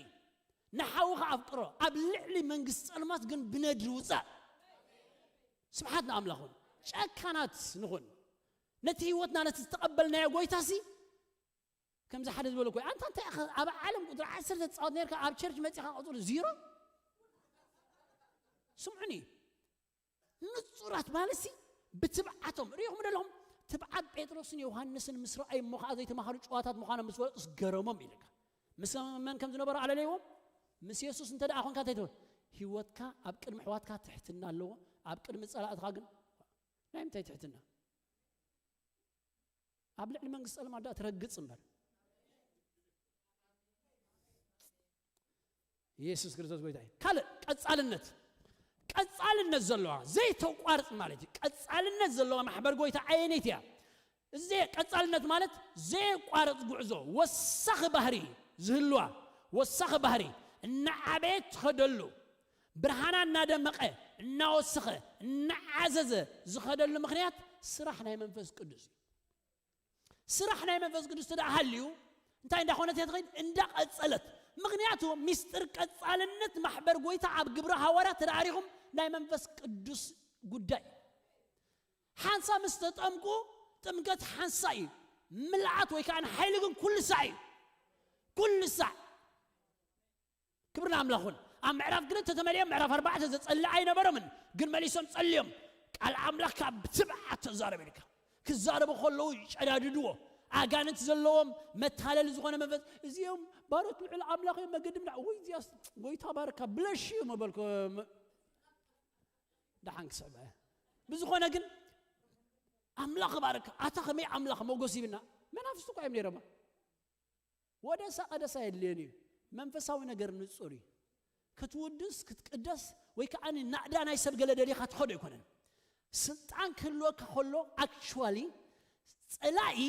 ንሓውኻ ኣፍቅሮ፣ ኣብ ልዕሊ መንግስቲ ጸልማት ግን ብነድሪ ውጻእ። ስብሓት ንኣምላኽ ይኹን። ጨካናት ንኹን። ነቲ ህይወትና፣ ነቲ ዝተቐበልናዮ ጎይታሲ፣ ከምዚ ሓደ ዝበለ እኮ፣ ኣንታ እንታይ ኢኻ ኣብ ዓለም ቁጽሪ ዓሰርተ ትጻወት ነርካ፣ ኣብ ቸርች መጺኻ ቁጽሪ ዜሮ? ስምዑኒ፣ ንጹራት ማለትሲ ብትብዓቶም፣ ርኢኹም ዶ ኣለኹም? ትብዓት ጴጥሮስን ዮሃንስን ምስ ረኣዩ እሞ ኸኣ ዘይተማህሩ ጭዋታት ምዃኖም ምስ ፈለጡስ ገረሞም ኢልካ። ምስ መን ከም ዝነበሩ ኣለለይዎም? ምስ የሱስ እንተ ደኣ ኾንካ እንታይ ትብል? ህይወትካ ኣብ ቅድሚ ኣሕዋትካ ትሕትና ኣለዎ፣ ኣብ ቅድሚ ጸላእትኻ ግን ናይ ምንታይ ትሕትና? ኣብ ልዕሊ መንግስቲ ጸልማት ደኣ ትረግጽ እምበር። ኢየሱስ ክርስቶስ ጎይታ እዩ። ካልእ ቀጻልነት፣ ቀጻልነት ዘለዋ ዘይተቋርጽ ማለት እዩ። ቀጻልነት ዘለዋ ማሕበር ጎይታ ኣየነይቲ እያ? እዚ ቀጻልነት ማለት ዘየቋርጽ ጉዕዞ፣ ወሳኺ ባህሪ ዝህልዋ፣ ወሳኺ ባህሪ እናዓበየት ትኸደሉ፣ ብርሃና እናደመቐ፣ እናወሰኸ፣ እናዓዘዘ ዝኸደሉ ምኽንያት ስራሕ ናይ መንፈስ ቅዱስ እዩ። ስራሕ ናይ መንፈስ ቅዱስ ተደኣ ሃልዩ፣ እንታይ እንዳኾነት እያ ትኸይድ? እንዳቐጸለት። ምኽንያቱ፣ ሚስጥር ቀጻልነት ማሕበር ጎይታ ኣብ ግብረ ሃዋርያ ተደኣሪኹም ናይ መንፈስ ቅዱስ ጉዳይ። ሓንሳ ምስ ተጠምቁ፣ ጥምቀት ሓንሳ እዩ። ምልኣት ወይ ከዓ ሓይሊ ግን ኩሉ ሳዕ እዩ። ኩሉ ሳዕ። ክብሪ ንኣምላኽ ይኹን። ኣብ ምዕራፍ ክልተ ተመሊኦም ምዕራፍ ኣርባዕተ ዘጸልእ ኣይነበሮምን፣ ግን መሊሶም ጸልዮም። ቃል ኣምላኽ ካብ ብትብዓት ተዛረብ ኢልካ። ክዛረቡ ከለዉ ይጨዳድድዎ። ኣጋንንት ዘለዎም መታለሊ ዝኾነ መንፈስ፣ "እዚኦም ባሮት ልዑል ኣምላኽ እዮም፣ መገዲ ምድሓ-" ወይ እዚኣስ ጎይታ ባርካ፣ ብለሽ እዩ መበልኮ። ደሓን ክስዕባ እያ። ብዝኾነ ግን ኣምላኽ ባርካ፣ ኣታ ከመይ ኣምላኽ ሞገስ ይብና። መናፍስቲ እኮ እዮም ነይሮማ። ወደሳ ቀደሳ የድልየን እዩ። መንፈሳዊ ነገር ንጹር እዩ። ክትውድስ፣ ክትቅደስ፣ ወይ ከዓ ናእዳ ናይ ሰብ ገለ ደሊኻ ትኸዶ ኣይኮነን። ስልጣን ክህልወካ ከሎ፣ ኣክቹዋሊ፣ ጸላኢ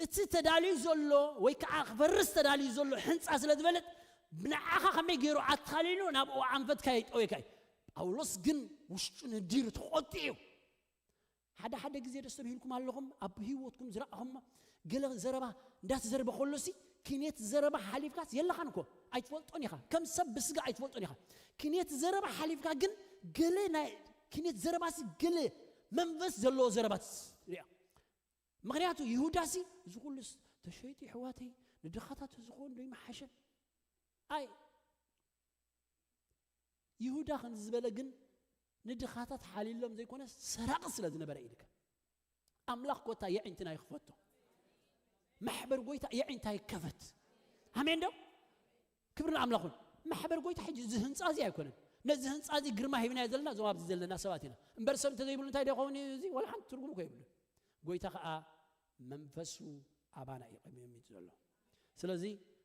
እቲ ተዳልዩ ዘሎ ወይ ከዓ ክፈርስ ተዳልዩ ዘሎ ሕንጻ ስለ ዝበለጥ፣ ንዓኻ ከመይ ገይሩ ኣታሊሉ ናብኡ ኣንፈትካ ይጠወካ እዩ። ጳውሎስ ግን ውሽጡ ነዲሩ ተቖጢዑ። ሓደ ሓደ ግዜ ደስ ተብሂልኩም ኣለኹም፣ ኣብ ህይወትኩም ዝረኣኹም ገለ ዘረባ እንዳተዘረበ ከሎሲ፣ ክኔት ዘረባ ሓሊፍካስ የለኻን እኮ፣ ኣይትፈልጦን ኢኻ። ከም ሰብ ብስጋ ኣይትፈልጦን ኢኻ። ክኔት ዘረባ ሓሊፍካ ግን ገለ ናይ ክኔት ዘረባሲ ገለ መንፈስ ዘለዎ ዘረባ ትሪኣ። ምኽንያቱ ይሁዳሲ እዚ ኩሉስ ተሸይጡ ይሕዋተይ ንድኻታት ዝኾን ዶ ይመሓሸ? ኣይ ይሁዳ ከምዚ ዝበለ ግን ንድኻታት ሓሊሎም ዘይኮነስ ሰራቂ ስለ ዝነበረ እዩ። ልካ ኣምላኽ ኮታ የዒንትና ይኽፈቶ። ማሕበር ጎይታ የዒንታ ይከፈት። ኣሜን ዶ? ክብሪ ንኣምላኽ ይኹን። ማሕበር ጎይታ ሕጂ እዚ ህንጻ እዚ ኣይኮነን። ነዚ ህንጻ እዚ ግርማ ሂብናዮ ዘለና እዞም ኣብዚ ዘለና ሰባት ኢና። እምበር ሰብ እንተዘይብሉ እንታይ ዶ ይኸውን እዩ እዚ? ዋላ ሓንቲ ትርጉም እኮ የብሉን። ጎይታ ኸኣ መንፈሱ ኣባና እዩ ቀሚጡ ዘሎ። ስለዚ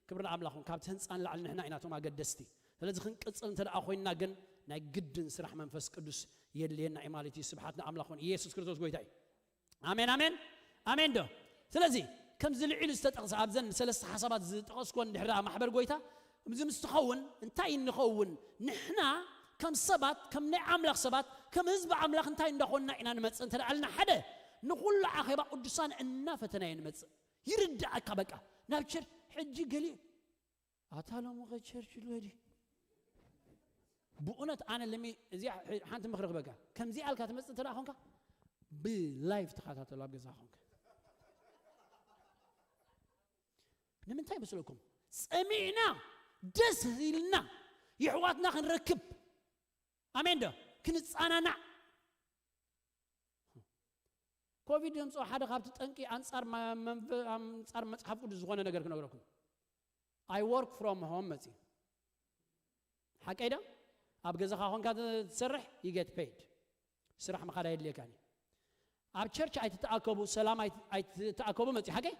ክብሪ ንኣምላኽ ይኹን። ካብቲ ህንጻ ንላዕሊ ንሕና ኢና እቶም ኣገደስቲ። ስለዚ ክንቅጽል እንተ ደኣ ኮይንና ግን ናይ ግድን ስራሕ መንፈስ ቅዱስ የድልየና እዩ ማለት እዩ። ስብሓት ንኣምላኽ ይኹን። ኢየሱስ ክርስቶስ ጎይታ እዩ። ኣሜን፣ ኣሜን፣ ኣሜን ዶ? ስለዚ ከምዚ ልዒሉ ዝተጠቕሰ ኣብዘን ሰለስተ ሓሳባት ዝጠቐስኩወን ድሕሪ ደኣ ማሕበር ጎይታ፣ እዚ ምስ ትኸውን እንታይ ንኸውን? ንሕና ከም ሰባት፣ ከም ናይ ኣምላኽ ሰባት፣ ከም ህዝቢ ኣምላኽ እንታይ እንዳኾንና ኢና ንመጽእ እንተ ደኣ ኣልና፣ ሓደ ንኹሉ ኣኼባ ቅዱሳን እናፈተና እዩ ንመጽእ። ይርድኣካ በቃ። ናብ ቸርች ሕጂ ገሊኡ፣ "ኣታ ሎሚ ኸ ቸርች ኣሎ ድዩ?" ብእውነት ኣነ ለሚ እዚኣ ሕ-፣ ሓንቲ ምኽሪ ክበካ። ከምዚ ኣልካ ትመጽእ እንተ ደኣ ኾንካ፣ ብላይቭ ተኸታተሉ ኣብ ገዛ ኾንካ። ንምንታይ መስለኩም? ጸሚዕና፣ ደስ ኢልና፣ የሕዋትና ክንረክብ። ኣሜን ዶ? ክንጻናናዕ። ኮቪድ ዘምጽኦ ሓደ ካብቲ ጠንቂ ኣንጻር ማ-፣ መንፈ-፣ ኣንጻር መጽሓፍ ቅዱስ ዝኾነ ነገር ክነግረኩም። I work from home መጽዩ። ሓቀይ ዶ? ኣብ ገዛኻ ኾንካ ትሰርሕ፣ you get paid። ስራሕ ምኻድ ኣየድልየካን እዩ። ኣብ ቸርች ኣይትተኣከቡ፣ ሰላም ኣይት-፣ ኣይትተኣከቡ መጽዩ። ሓቀይ?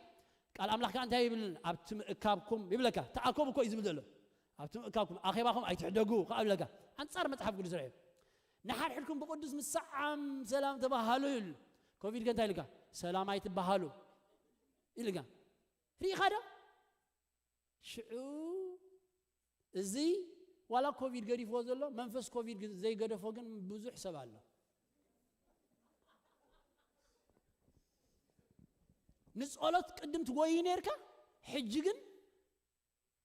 ቃል ኣምላኽ ከኣ እንታይ ይብል? ኣብቲ ምእካብኩም ይብለካ። ተኣከቡ እኮ እዩ ዝብል ዘሎ። ኣብቲ ምእካብኩም፣ ኣኼባኹም ኣይትሕደጉ ከኣ ይብለካ። ኣንጻር መጽሓፍ ቅዱስ ርኣዩ። ንሓድሕድኩም ብቅዱስ ምሰዓም ሰላም ተባሃሉ ይብል። ኮቪድ ከ እንታይ ኢልካ? ሰላም ኣይትበሃሉ ኢልካ። ርኢኻ ዶ? ሽዑ እዚ ዋላ ኮቪድ ገዲፍዎ ዘሎ፣ መንፈስ ኮቪድ ግን ዘይገደፎ ግን ብዙሕ ሰብ ኣሎ። ንጸሎት ቅድም ትጎይ ነርካ፣ ሕጂ ግን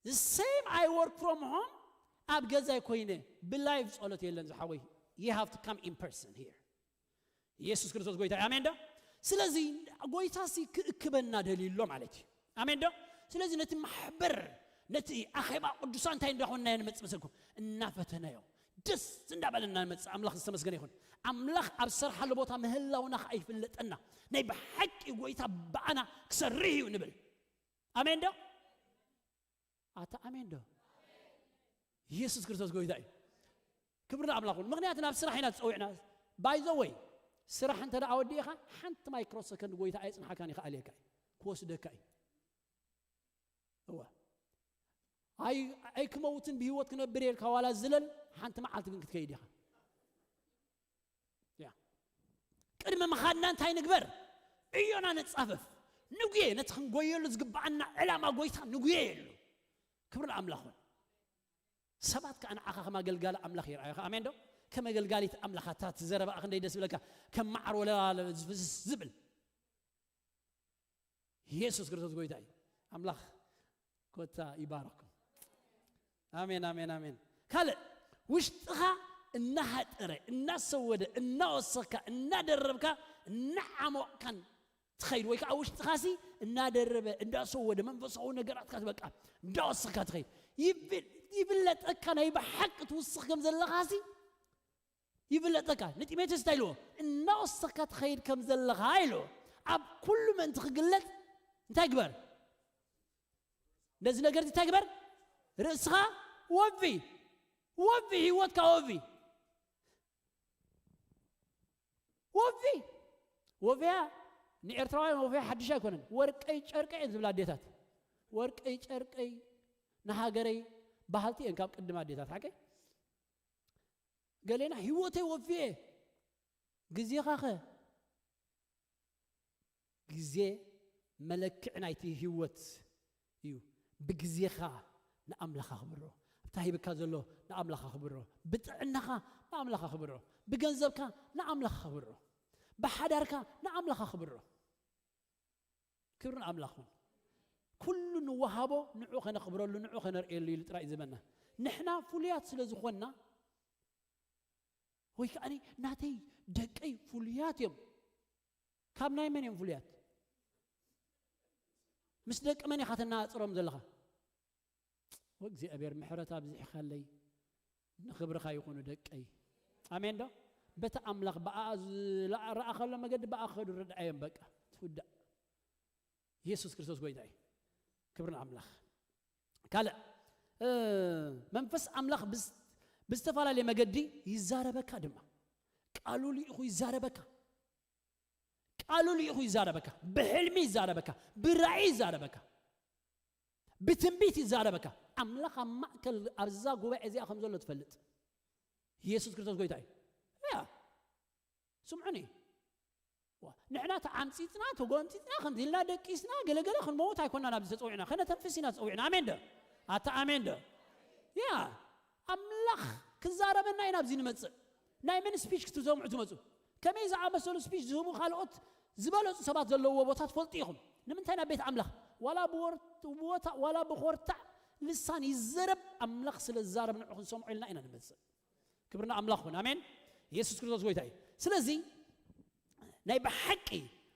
the same I work from home፣ ኣብ ገዛይ ኮይነ ብላይቭ ጸሎት የለን ዝሓወይ። You have to come in person here። ኢየሱስ ክርስቶስ ጎይታ እዩ። ኣሜን ዶ? ስለዚ ጎይታሲ ክእክበና ደልዩ ኣሎ ማለት እዩ። ኣሜን ዶ? ስለዚ ነቲ ማሕበር፣ ነቲ ኣኼባ ቅዱሳን እንታይ እንዳኾንናዮ ንመጽእ መሰልኩም? እናፈተናዮ፣ ደስ እንዳበለና ንመጽእ። ኣምላኽ ዝተመስገነ ይኹን። ኣምላኽ ኣብ ዝሰርሓሉ ቦታ ምህላውና ከኣ ይፍለጠና። ናይ ብሓቂ ጎይታ ብኣና ክሰርሕ እዩ ንብል። ኣሜን ዶ? ኣታ ኣሜን ዶ? ኢየሱስ ክርስቶስ ጎይታ እዩ። ክብሪ ንኣምላኽ ይኹን። ምኽንያቱ ናብ ስራሕ ኢና ተጸዊዕና። By the way፣ ስራሕ እንተ ደኣ ወዲእኻ፣ ሓንቲ ማይክሮ ሰከንድ ጎይታ ኣየጽንሓካን ይኽኣለካ እዩ። ክወስደካ እዩ። እወ። ኣይ-፣ ኣይክመውትን ብህይወት ክነብር እየ ኢልካ ዋላ ዝለል፣ ሓንቲ መዓልቲ ግን ክትከይድ ኢኻ። ያ። ቅድሚ ምኻድና እንታይ ንግበር? ዕዮና ነጻፍፍ። ንጉየ፣ ነቲ ክንጎየሉ ዝግብኣና ዕላማ ጎይታ ንጉየሉ። ክብሪ ንኣምላኽ ይኹን። ሰባት ከኣ ንዓኻ ከም ኣገልጋሊ ኣምላኽ ይርኣዩኻ። ኣሜን ዶ? ከም ኣገልጋሊት ኣምላኽ፣ ኣታ እቲ ዘረባኣ ክንደይ ደስ ይብለካ፣ ከም መዓር ወለላ ዝፍስስ ዝብል። ኢየሱስ ክርስቶስ ጎይታ እዩ። ኣምላኽ ኮታ ይባረኩም። ኣሜን፣ ኣሜን፣ ኣሜን። ካልእ፣ ውሽጥኻ እናሃጠረ፣ እናሰወደ፣ እናወሰካ፣ እናደረብካ፣ እናዓሞቕካን ትኸይድ፣ ወይ ከዓ ውሽጥኻሲ እናደረበ፣ እንዳሰወደ፣ መንፈሳዊ ነገራትካ በቃ እንዳወሰካ ትኸይድ። ይብል-፣ ይፍለጠካ፣ ናይ ብሓቂ ትውስኽ ከም ዘለኻሲ ይፍለጠካ። ንጢሞቴዎስ እንታይ ኢልዎ? እናወሰካ ትኸይድ ከም ዘለኻ ኢልዎ። ኣብ ኩሉ ምእንቲ ክግለጥ እንታይ ግበር? ነዚ ነገር እዚ እንታይ ግበር? ርእስኻ ወፊ፣ ወፊ፣ ህይወትካ ወፊ፣ ወፊ። ወፊያ ንኤርትራውያን ወፊያ ሓድሽ ኣይኮነን። ወርቀይ ጨርቀይ እየን ዝብላ ኣዴታት። ወርቀይ ጨርቀይ ንሃገረይ በሃልቲ እየን ካብ ቅድም ኣዴታት። ሓቀይ? ገሌና ህይወተይ ወፊየ፣ ግዜኻኸ? ግዜ መለክዒ ናይቲ ህይወት እዩ። ብግዜኻ ንኣምላኽ ኣኽብሮ። ኣብታ ሂብካ ዘሎ ንኣምላኽ ኣኽብሮ። ብጥዕናኻ ንኣምላኽ ኣኽብሮ። ብገንዘብካ ንኣምላኽ ኣኽብሮ። ብሓዳርካ ንኣምላኽ ኣኽብሮ። ክብሪ ንኣምላኽ ይኹን። ኩሉ ንወሃቦ ንዑ ከነኽብረሉ፣ ንዑ ከነርእየሉ ኢሉ ጥራይ እዩ ዝመና። ንሕና ፍሉያት ስለ ዝኾንና፣ ወይ ከኣኒ ናተይ ደቀይ ፍሉያት እዮም። ካብ ናይ መን እዮም ፍሉያት? ምስ ደቂ መን ኢኻ ተነጻጽሮም ዘለኻ? ወእግዚኣብሔር ምሕረት ኣብዚሕካለይ፣ ንኽብርኻ ይኹኑ ደቀይ። ኣሜን ዶ? በቲ ኣምላኽ ብኣኣ ዝረኣኸሎ መገዲ ብኣኣ ክኸዱ ርድኣዮም በቃ። ትውዳእ። ኢየሱስ ክርስቶስ ጎይታ እዩ። ክብሪ ንኣምላኽ። ካልእ፣ እ፣ መንፈስ ኣምላኽ ብዝ-፣ ብዝተፈላለየ መገዲ ይዛረበካ ድማ። ቃሉ ልኢኹ ይዛረበካ። ቃሉ ልኢኹ ይዛረበካ። ብሕልሚ ይዛረበካ። ብራእይ ይዛረበካ። ብትንቢት ይዛረበካ። ኣምላኽ ኣብ ማእከል ኣብዛ ጉባኤ እዚኣ ከም ዘሎ ትፈልጥ። ኢየሱስ ክርስቶስ ጎይታ እዩ። ያ። ስምዑኒ። ዋ፣ ንሕና ተዓምጺጽና፣ ተጎምጺጽና፣ ከምዚ ኢልና ደቂስና፣ ገለ ገለ ክንመውት ኣይኮናን ኣብዚ ተጸዊዕና። ከነተንፍስ ኢና ተጸዊዕና። ኣሜን ዶ? ኣታ ኣሜን ዶ? ያ፣ ኣምላኽ ክዛረበና ኢና ኣብዚ ንመጽእ። ናይ መን ስፒች ክትሰምዑ ትመጹ? ከመይ ዝኣመሰሉ ስፒች ዝህቡ ካልኦት ዝበለጹ ሰባት ዘለውዎ ቦታ ትፈልጡ ኢኹም። ንምንታይ ናብ ቤት ኣምላኽ? ዋላ ብወር-፣ ብወታ-፣ ዋላ ብኾርታዕ ልሳን ይዘረብ፣ ኣምላኽ ስለ ዝዛረብ ንዑ ክንሰምዖ ኢልና ኢና ንመጽእ። ክብሪ ንኣምላኽ ይኹን። ኣሜን። ኢየሱስ ክርስቶስ ጎይታ እዩ። ስለዚ ናይ ብሓቂ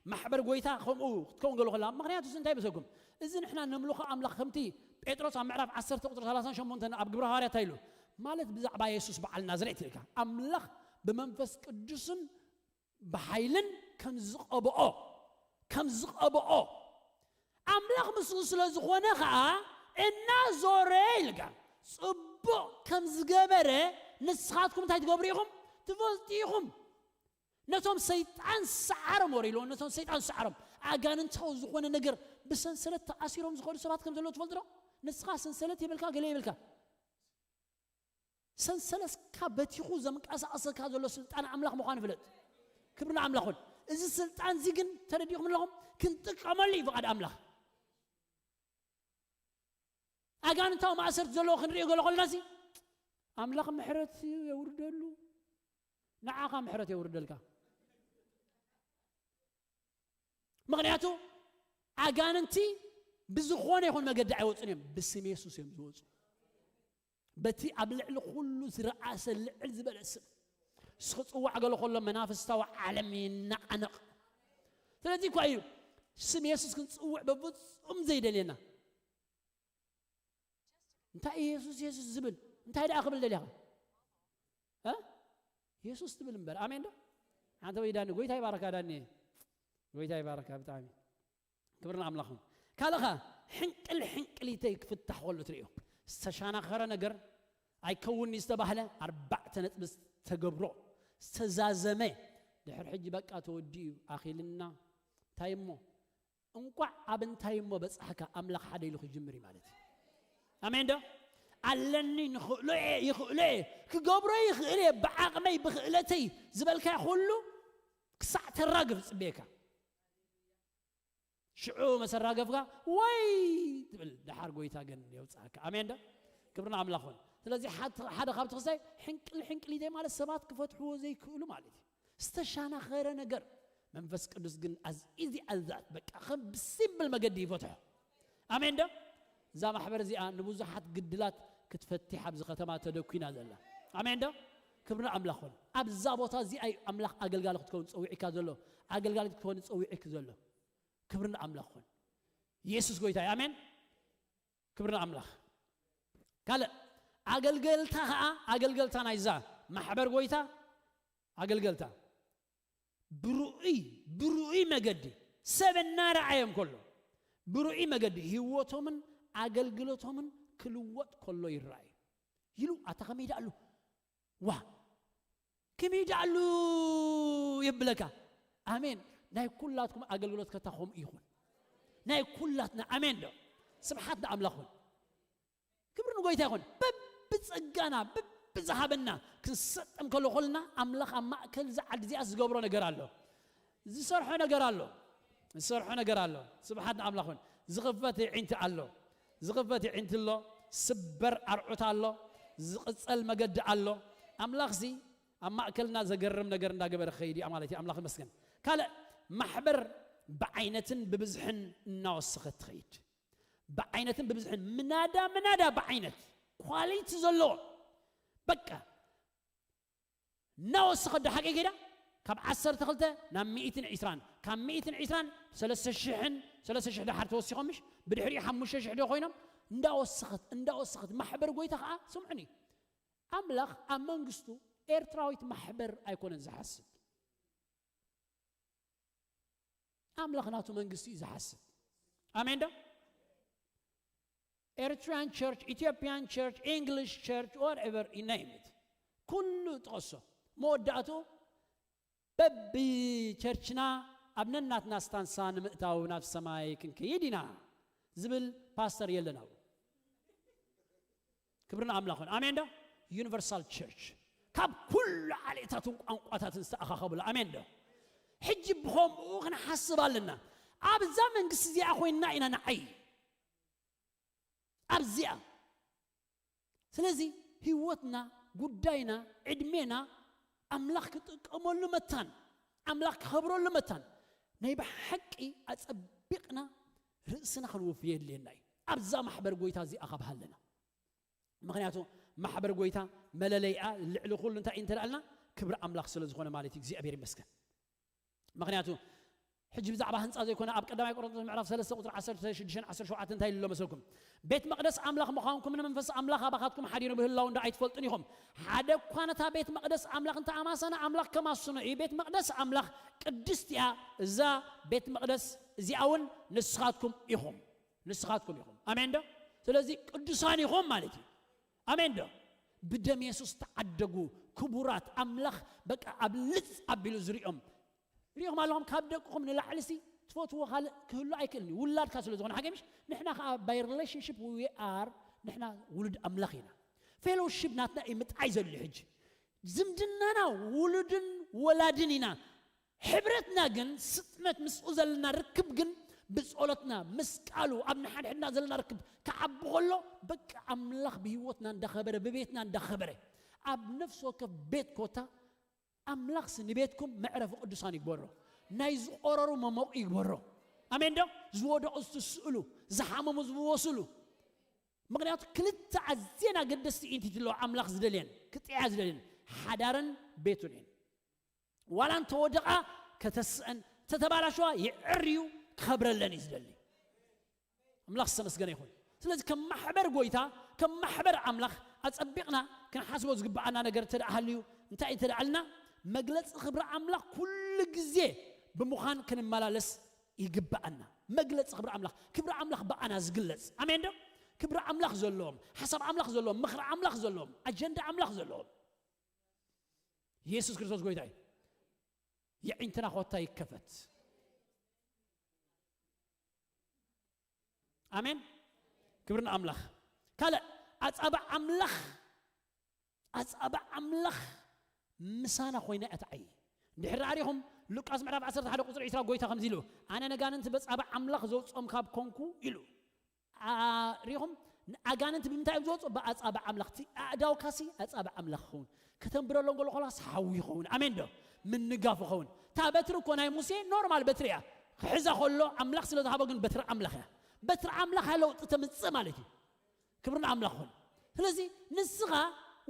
ማሕበር ጎይታ ከምኡ ክትከውን ገሎ ከላ፣ ምኽንያቱ እንታይ ይመስለኩም? እዚ ንሕና ነምልኾ ኣምላኽ ከምቲ ጴጥሮስ ኣብ ምዕራፍ ዓሰርተ ቁጽሪ ሰላሳን ሸሞንተን ኣብ ግብረ ሃዋርያት እንታይ ኢሉ? ማለት ብዛዕባ የሱስ በዓል ናዝሬት ኢልካ፣ ኣምላኽ ብመንፈስ ቅዱስን ብሓይልን ከም ዝቐብኦ፣ ከም ዝቐብኦ፣ ኣምላኽ ምስኡ ስለ ዝኾነ ኸኣ እናዞረ ኢልካ፣ ጽቡቕ ከም ዝገበረ ንስኻትኩም እንታይ ትገብሩ ኢኹም? ትፈልጡ ኢኹም። ነቶም ሰይጣን ሰዓሮም ወረ ኢልዎ፣ ነቶም ሰይጣን ሰዓሮም። ኣጋንንታዊ ዝኾነ ነገር ብሰንሰለት ተኣሲሮም ዝኸዱ ሰባት ከም ዘለዉ ትፈልጡ ዶ? ንስኻ ሰንሰለት ይብልካ፣ ገለ ይብልካ። ሰንሰለትካ በቲኹ ዘንቀሳቕሰካ ዘሎ ስልጣን ኣምላኽ ምዃኑ ፍለጥ። ክብሪ ንኣምላኽ ይኹን። እዚ ስልጣን እዚ ግን ተረዲእኩም ኣለኹም? ክንጥቀመሉ እዩ ፍቓድ ኣምላኽ። ኣጋንንታዊ ማእሰርቲ ዘለዎ ክንሪኦ ገለ ከለና ሲ፣ ኣምላኽ ምሕረት የውርደሉ። ንዓኻ ምሕረት የውርደልካ። ምኽንያቱ ኣጋንንቲ ብዝኾነ ይኹን መገዲ ኣይወጹን እዮም፣ ብስም የሱስ እዮም ዝወጹ። በቲ ኣብ ልዕሊ ኩሉ ዝረኣሰ ልዕል ዝበለ ስም። ንሱ ክጽዋዕ ገለ ከሎ መናፍስታዊ ዓለም ይነቓነቕ። ስለዚ እኳ እዩ ስም የሱስ ክንጽውዕ በፍጹም ዘይደልየና። እንታይ እዩ የሱስ የሱስ ዝብል? እንታይ ደኣ ክብል ደሊኻ? እ? የሱስ ትብል እምበር። ኣሜን ዶ? ኣንተ ወይ ዳኒ፣ ጎይታ ይባረካ ዳኒ። ጎይታ ይባረካ ብጣዕሚ። ክብሪ ንኣምላኽ ይኹን። ካልእኻ ሕንቅል ሕንቅሊተይ ክፍታሕ ከሎ ትርእዮ። ዝተሻናኸረ ነገር ኣይከውን ዝተባህለ ኣርባዕተ ነጥቢ ዝተገብሮ ዝተዛዘመ ድሕሪ ሕጂ በቃ ተወዲኡ ኣኺልና እንታይ እሞ እንቋዕ ኣብ እንታይ እሞ በጻሕካ ኣምላኽ ሓደ ኢሉ ክጅምር እዩ ማለት እዩ። ኣሜን ዶ? ኣለኒ ንኽእሎ እየ ይኽእሎ እየ ክገብሮ ይኽእል እየ ብዓቕመይ ብኽእለተይ ዝበልካዮ ኩሉ ክሳዕ ተራግፍ ጽበየካ። ሽዑ መሰራገፍካ ወይ ትብል ደሓር ጎይታ ግን የውጽኣካ። ኣሜን ዶ? ክብሪ ንኣምላኽ ይኹን። ስለዚ ሓደ ካብቲ ክሳይ ሕንቅል ሕንቅል ኢደይ ማለት ሰባት ክፈትሕዎ ዘይክእሉ ማለት እዩ። ዝተሻናኸረ ነገር። መንፈስ ቅዱስ ግን ኣዝ ኢዚ ኣዛት በቃ ከም ብሲምብል መገዲ ይፈትሖ። ኣሜን ዶ? እዛ ማሕበር እዚኣ ንብዙሓት ግድላት ክትፈትሕ ኣብዚ ከተማ ተደኩና ዘላ። ኣሜን ዶ? ክብሪ ኣምላኽ ኹን። ኣብዛ ቦታ እዚኣ እዩ ኣምላኽ ኣገልጋሊ ክትከውን ጸዊዕካ ዘሎ። ኣገልጋሊ ክትከውን ጸዊዕክ ዘሎ። ክብሪ ኣምላኽ ኹን። ኢየሱስ ጎይታ እዩ። ኣሜን። ክብሪ ኣምላኽ። ካልእ ኣገልገልታ ኸዓ ኣገልገልታ ናይዛ ማሕበር ጎይታ ኣገልገልታ ብርኡይ ብርኡይ መገዲ ሰብ እናረኣዮም ከሎ ብርኡይ መገዲ ህይወቶምን ኣገልግሎቶምን ክልወጥ ከሎ ይረኣዩ። ኢሉ ኣታ ከመይ ደኣሉ ዋ ከመይ ደኣሉ የብለካ። ኣሜን። ናይ ኩላትኩም ኣገልግሎት ከታኹም ይኹን ናይ ኩላትና። ኣሜን ዶ? ስብሓት ንኣምላኽ ይኹን። ክብሪ ንጎይታ ይኹን። በብጸጋና በብዝሃበና ክንሰጠም ከሎ ኮልና ኣምላኽ ኣብ ማእከል እዛ ዓዲ እዚኣ ዝገብሮ ነገር ኣሎ። ዝሰርሖ ነገር ኣሎ። ዝሰርሖ ነገር ኣሎ። ስብሓት ንኣምላኽ ይኹን። ዝኽፈት ይዒንቲ ኣሎ። ዝኽፈት ይዒንቲ ኣሎ። ስበር ኣርዑት ኣሎ። ዝቕጸል መገዲ ኣሎ። ኣምላኽሲ ኣብ ማእከልና ዘገርም ነገር እንዳገበረ ክኸይድ እዩ ማለት እዩ። ኣምላኽ ይመስገን። ካልእ ማሕበር ብዓይነትን ብብዝሕን እናወሰኸት ትኸይድ። ብዓይነትን ብብዝሕን ምናዳ ምናዳ ብዓይነት ኳሊቲ ዘለዎ በቃ እናወሰኸት ዶ ሓቂ ከይዳ ካብ ዓሰርተ ክልተ ናብ ሚእትን ዕስራን ካብ ሚእትን ዕስራን ሰለስተ ሽሕን ሰለስተ ሽሕ ደሓር ተወሲኾም ምሽ ብድሕሪኡ ሓሙሽተ ሽሕ ዶ ኮይኖም እንዳወሰኸት እንዳወሰኸት ማሕበር ጎይታ ከዓ ስምዑኒ ኣምላኽ ኣብ መንግስቱ ኤርትራዊት ማሕበር ኣይኮነን ዝሓስብ ኣምላኽ ናቱ መንግስቲ እዩ ዝሓስብ ኣሜን ዶ Eritrean church Ethiopian church English church whatever you name it ኩሉ ጥቐሶ መወዳእቱ በቢ ቸርችና ኣብ ነናትና ስታንሳ ንምእታው ናብ ሰማይ ክንከይድ ኢና ዝብል ፓስተር የለን ኣብኡ ክብሪ ንኣምላኽ ይኹን ኣሜን ዶ ዩኒቨርሳል ቸርች ካብ ኩሉ ዓሌታትን ቋንቋታትን ዝተኣኻኸብሉ ኣሜን ዶ ሕጂ ብኸምኡ ክንሓስብ ኣለና ኣብዛ መንግስቲ እዚኣ ኮይንና ኢና ንዓይ ኣብዚኣ ስለዚ ህይወትና ጉዳይና ዕድሜና ኣምላኽ ክጥቀመሉ መታን ኣምላኽ ክኸብረሉ መታን ናይ ብሓቂ ኣጸቢቕና ርእስና ክንውፍ የድልየና እዩ ኣብዛ ማሕበር ጎይታ እዚኣ ካብ ሃለና ምኽንያቱ ማሕበር ጎይታ መለለይኣ ልዕሊ ኩሉ እንታይ እንተልኣልና ክብሪ ኣምላኽ ስለ ዝኾነ ማለት እዩ እግዚኣብሔር ይመስገን ምኽንያቱ ሕጂ ብዛዕባ ህንፃ ዘይኮነ ኣብ ቀዳማይ ቆሮንቶስ ምዕራፍ ሰለስተ ቁፅሪ ዓሰርተ ሽዱሽተ ዓሰርተ ሸውዓተ እንታይ ኢሉ መስልኩም ቤት መቅደስ ኣምላኽ ምዃንኩም ንመንፈስ ኣምላኽ ኣባኻትኩም ሓዲሩ ምህላው እንዳ ኣይትፈልጡን ኢኹም ሓደ እኳ ነታ ቤት መቅደስ ኣምላኽ እንተ ኣማሰነ ኣምላኽ ከማስኖ እዩ ቤት መቅደስ ኣምላኽ ቅድስቲ እያ እዛ ቤት መቅደስ እዚኣ እውን ንስኻትኩም ኢኹም ንስኻትኩም ኢኹም ኣሜን ዶ ስለዚ ቅዱሳን ኢኹም ማለት እዩ ኣሜን ዶ ብደም የሱስ ተዓደጉ ክቡራት ኣምላኽ በቃ ኣብ ልፅ ኣቢሉ ዝሪኦም ሪኢኹም ኣለኹም ካብ ደቅኹም ንላዕሊ ሲ ትፈትዎ ካልእ ክህሉ ኣይክእልን እዩ ውላድካ ስለ ዝኾነ ሓገምሽ ንሕና ከዓ by relationship we are ንሕና ውሉድ ኣምላኽ ኢና ፌሎሺፕ ናትና እዩ ምጥዓይ ዘድልዩ ሕጂ ዝምድናና ውሉድን ወላድን ኢና ሕብረትና ግን ስጥመት ምስኡ ዘለና ርክብ ግን ብጸሎትና ምስ ቃሉ ኣብ ንሓድሕድና ዘለና ርክብ ክዓቢ ከሎ በቃ ኣምላኽ ብህይወትና እንዳኸበረ ብቤትና እንዳኸበረ ኣብ ነፍሲ ወከፍ ቤት ኮታ ኣምላኽሲ ንቤትኩም መዕረፊ ቅዱሳን ይግበሮ ናይ ዝቆረሩ መሞቕ ይግበሮ ኣሜን ዶ ዝወደቑ ዝትስእሉ ዝሓመሙ ዝብወስሉ ምክንያቱ ክልተ ኣዝየን ኣገደስቲ ኢንቲቲ ኣለዋ ኣምላኽ ዝደልየን ክጥያ ዝደልየን ሓዳርን ቤቱን እየን ዋላ እንተወደቓ ከተስአን ተተባላሸዋ ይዕር እዩ ክኸብረለን እዩ ዝደሊ ኣምላኽ ዝተመስገነ ይኹን ስለዚ ከም ማሕበር ጎይታ ከም ማሕበር ኣምላኽ ኣጸቢቕና ክንሓስቦ ዝግብኣና ነገር እንተ ደኣ ሃልዩ እንታይ እንተ ደኣልና መግለፂ ክብሪ ኣምላኽ ኩሉ ግዜ ብምዃን ክንመላለስ ይግብኣና መግለፂ ክብሪ ኣምላኽ ክብሪ ኣምላኽ ብኣና ዝግለፅ ኣሜን ዶ ክብሪ ኣምላኽ ዘለዎም ሓሳብ ኣምላኽ ዘለዎም ምኽሪ ኣምላኽ ዘለዎም ኣጀንዳ ኣምላኽ ዘለዎም ኢየሱስ ክርስቶስ ጎይታ እዩ የዒንትና ኮታ ይከፈት ኣሜን ክብሪ ንኣምላኽ ካልእ ኣጻብዕ ኣምላኽ ኣጻብዕ ኣምላኽ ምሳና ኮይና እያ ትዓይ እንድሕር ዳኣ ሪኹም ሉቃስ ምዕራፍ ዓሰርተ ሓደ ቁፅሪ ዕስራ ጎይታ ከምዚ ኢሉ ኣነ ነጋንንቲ በጻብዕ ኣምላኽ ዘውፅኦም ካብ ኮንኩ ኢሉ ሪኹም ንኣጋንንቲ ብምንታይ እዮም ዝወፁ? ብኣፃብዕ ኣምላኽ። እቲ ኣእዳውካሲ ኣፃብዕ ኣምላኽ ይኸውን። ከተንብረሎም ከሎ ከላስ ሓዊ ይኸውን። ኣሜን ዶ? ምንጋፍ ይኸውን። እታ በትሪ እኮ ናይ ሙሴ ኖርማል በትሪ እያ። ክሕዛ ከሎ ኣምላኽ ስለ ዝሃቦ ግን በትሪ ኣምላኽ እያ። በትሪ ኣምላኽ እያ ለውጢ ተምፅእ ማለት እዩ። ክብሪ ንኣምላኽ ይኹን። ስለዚ ንስኻ